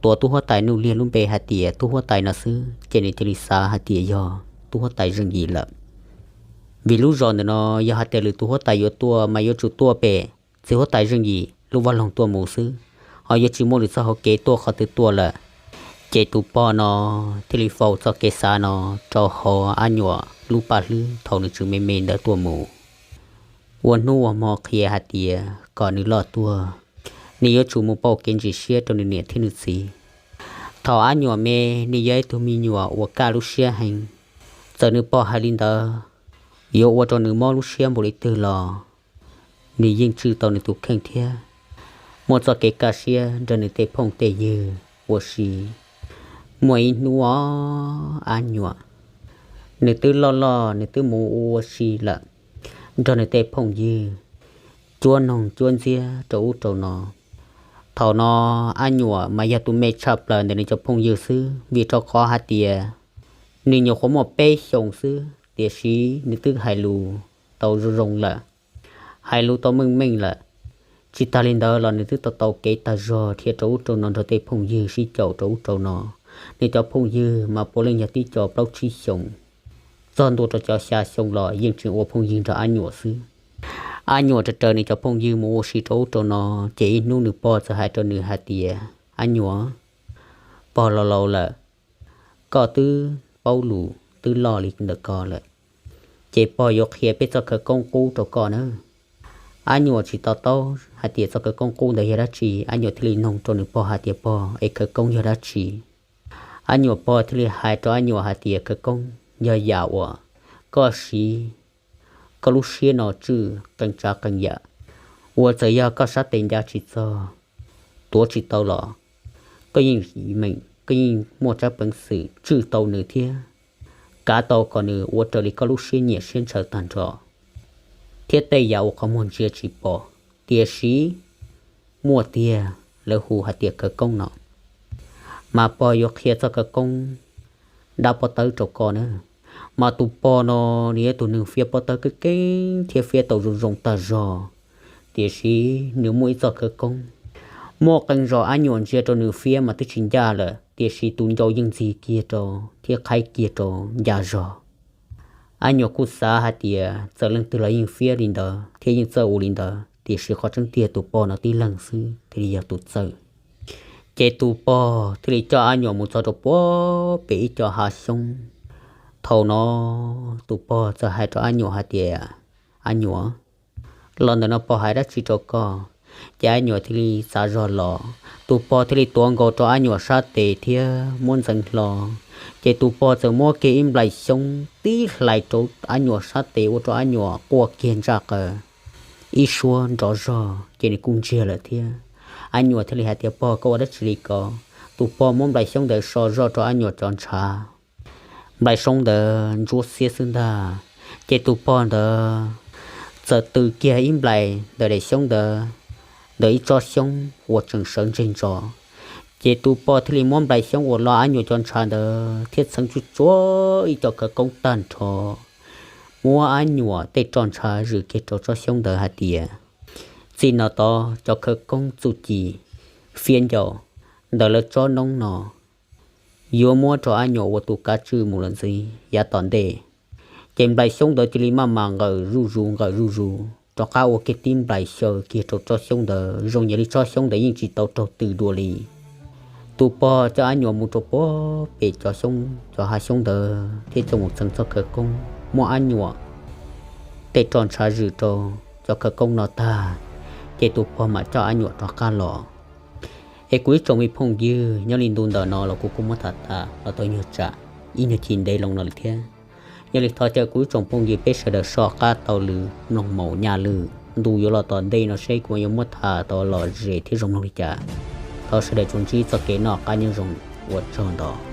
tuav tub huab tais Nuj Liag lub npe hais tias tub huab tais no xwb, ces nws thiaj li xav hais tias yog tub huab tais Zeej Yim lawm. Vim lub zos ntawm no yog hais tias lwm tus huab tais yuav tuaj mas yuav tsum tuaj pem txiv huab tais Zeej Yim lub vaj loog tuaj mus xwb, ho yuav tsis muaj lwm txoj hauv kev tuaj qhov twg tuaj lawm. Ces tus pog no thiaj li faus txoj kev xav no rau hauv Ab Nyuam lub paj hlwb thaum nws tseem me me ntawd tuaj mus. Ua hnub ua hmo qhia hais tias kom nws loj tuaj, nws yuav tsum mus pauj kev ntsim siab rau nws niam thiab nws txiv. Thaum Ab Nyuam me, nws yog ib tug me nyuam uas kaj lub siab heev. Txawm nws pog hais li ntawd yuav ua rau nws mob lub siab npaum li twg los nws yeej tswj tau nws tus kheej thiab muaj txoj kev kaj siab nrog nws tej phooj tej ywg ua si. Muaj ib hnub os, Ab Nyuam nws twb loj loj, nws twb mus ua si lawm nrog nws tej phooj ywg. cuab noog cuab ntxiab rau ub rau no. Thaum no Ab Nyuam mas yog tus me tshaj plaws ntawm nws cov phooj ywg xwb, vim rau qhov hais tias nws nyuam qhuav muaj peb xyoos xwb, tiam sis nws twb hais lus tau zoo zoo lawm, hais lus tau meej meej lawm. Tsis tas li ntawd los nws twb tau tau kev tag zog dhia rau ub rau no nrog tej phooj ywg sib caum rau ub rau no. Nws cov phooj ywg mas puav leej yog tib co plaub tsib xyoos, txog ntua rau cov xya xyoo los yeej tseem ua phooj ywg nrog Ab Nyuam xwb. Ab Nyuam raws raws nws cov phooj ywg mus ua si rau ub rau no, ces ib hnub nws pog txawm hais rau nws hais tias, Ab Nyuam, pog laus laus lawm, koj twb paub lus twb loj li ntawm ko lawm, ces pog yuav qhia peb txoj khawv koob qub rau koj nawb. Ab Nyuam tsis to taub hais tias txoj khawv koob qub ntawd yog dab tsi, Ab Nyuam thiaj li noog rau nws pog hais tias, Pog, es khawv koob yog dab tsi? Ab Nyuam pog thiaj li hais rau Ab Nyuam hais tias, Khawv koob yog yam uas koj siv koj lub siab no tswj qee tsav qee yam, uas txawm yog koj sab tes ncav tsis txog, tuav tsis tau los koj yeej meem, koj yeej muaj tsab peev xwm tswj tau nws thiab kav tau kom nws ua raws li koj lub siab nyiam siab ntshaw tag nrho, thiab tej yam uas qhov muag ntsia tsis pom, tiam sis muaj tiag, lawv hu hais tias khawv koob no. Mas pog yuav qhia txoj khawv koob dab pob tawb rau koj na. Mas tus pog no nws yog tus neeg fiab pob tawb keeb keeb thiab fiab tau zoo zoo tag zog, tiam sis nws muaj ib txoj khawv koob. Muaj qee zaus Ab Nyuam ntsia rau nws fiab mas twb tsis ncaj lawm, tiam sis tus ncau yeej ntxig kiag rau thiab qhaib kiag rau ncaj zog. Ab Nyuam kuj xav hais tias txawm leej twg los yeej fiab li ntawd thiab yeej txawj ua li ntawd, tiam sis qhov tseeb tiag tus pog no tib leeg xwb thiaj li yog tus txawj. Ces tus pog thiaj li coj Ab Nyuam mus txog rau puag pem ib co hav xyoob. Thaum no tus pog txawm hais rau Ab Nyuam hais tias, Ab Nyuam, los ntawm no pog hais dab tsi rau koj? Ces Ab Nyuam thiaj li txav zog los, tus pog thiaj li tuav nkaus rau Ab Nyuam sab tes thiab muab ntxeev hlo. Ces tus pog txawm muab kiag ib nplaim xyoob tib hlais rau Ab Nyuam sab tes ua rau Ab Nyuam quaj kiag ntsaj qaws ib suab nrov zog, ces nws kuj ntsiag lawm thiab. Ab Nyuam thiaj li hais tias, Pog, koj ua dab tsi li ko? Tus pog muab nplaim xyoob ntawd so zoj rau Ab Nyuam cov ntshav. Nplaim xyoob ntawd ntsuab xiab xwb ntag. Ces tus pog ntawd txawm tws kiag ib nplaim ntawm daim xyoob ntawd, ntawm ib tsob xyoob uas tseem sawv ntseg ntso. Ces tus pog thiaj li muab nplaim xyoob uas lo Ab Nyuam cov ntshav ntawd thiab txheev tsuj tsuav ib co khawv koob tag nrho, muab Ab Nyuam tej roj ntshav zwm kiag rau tsob xyoob ntawd hais tias, Txij no tod cov khawv koob txuj ci fiab ncau ntawm lawv tsob noob no yuav muab rau Ab Nyuam ua tus kav tswj mus lawm ntxiv yav tom ntej. Ces nplaim xyoob ntawd cia li maj mam nqawm zuj zus nqawm zuj zus rov qab ua kiag tib nplaim xyaw kiag rau tsob xyoob ntawd, zoo yam li tsob xyoob ntawd yeej tsis tau raug tws dua li. Tus pog coj Ab Nyuam mus rau puag pem cov xyoob, cov hav xyoob ntawd thiab coj mus txheev txoj khawv koob, muab Ab Nyuam tej roj ntshav zwm rau cov khawv koob no tag, ces tus pog mam coj Ab Nyuam rov qab los. Es kuv ib tsoom me phooj ywg, nyob li ntu ntawm no los kuv kuj muab tham tas los tau nyuag tsam ib nyuag chim ntev loo no lawm thiab. Yog li thov caw kuv ib tsoom phooj ywg peb sawv daws soj qab taug lw mloog maum nyaj lwm ntu yuav los tom ntej no seb kuv yuav muab tham tau lom zem thiab zoo mloog li cas. Thov sawv daws tsuas ntsib txoj kev noj qab nyob zoo, ua tsaug ntau.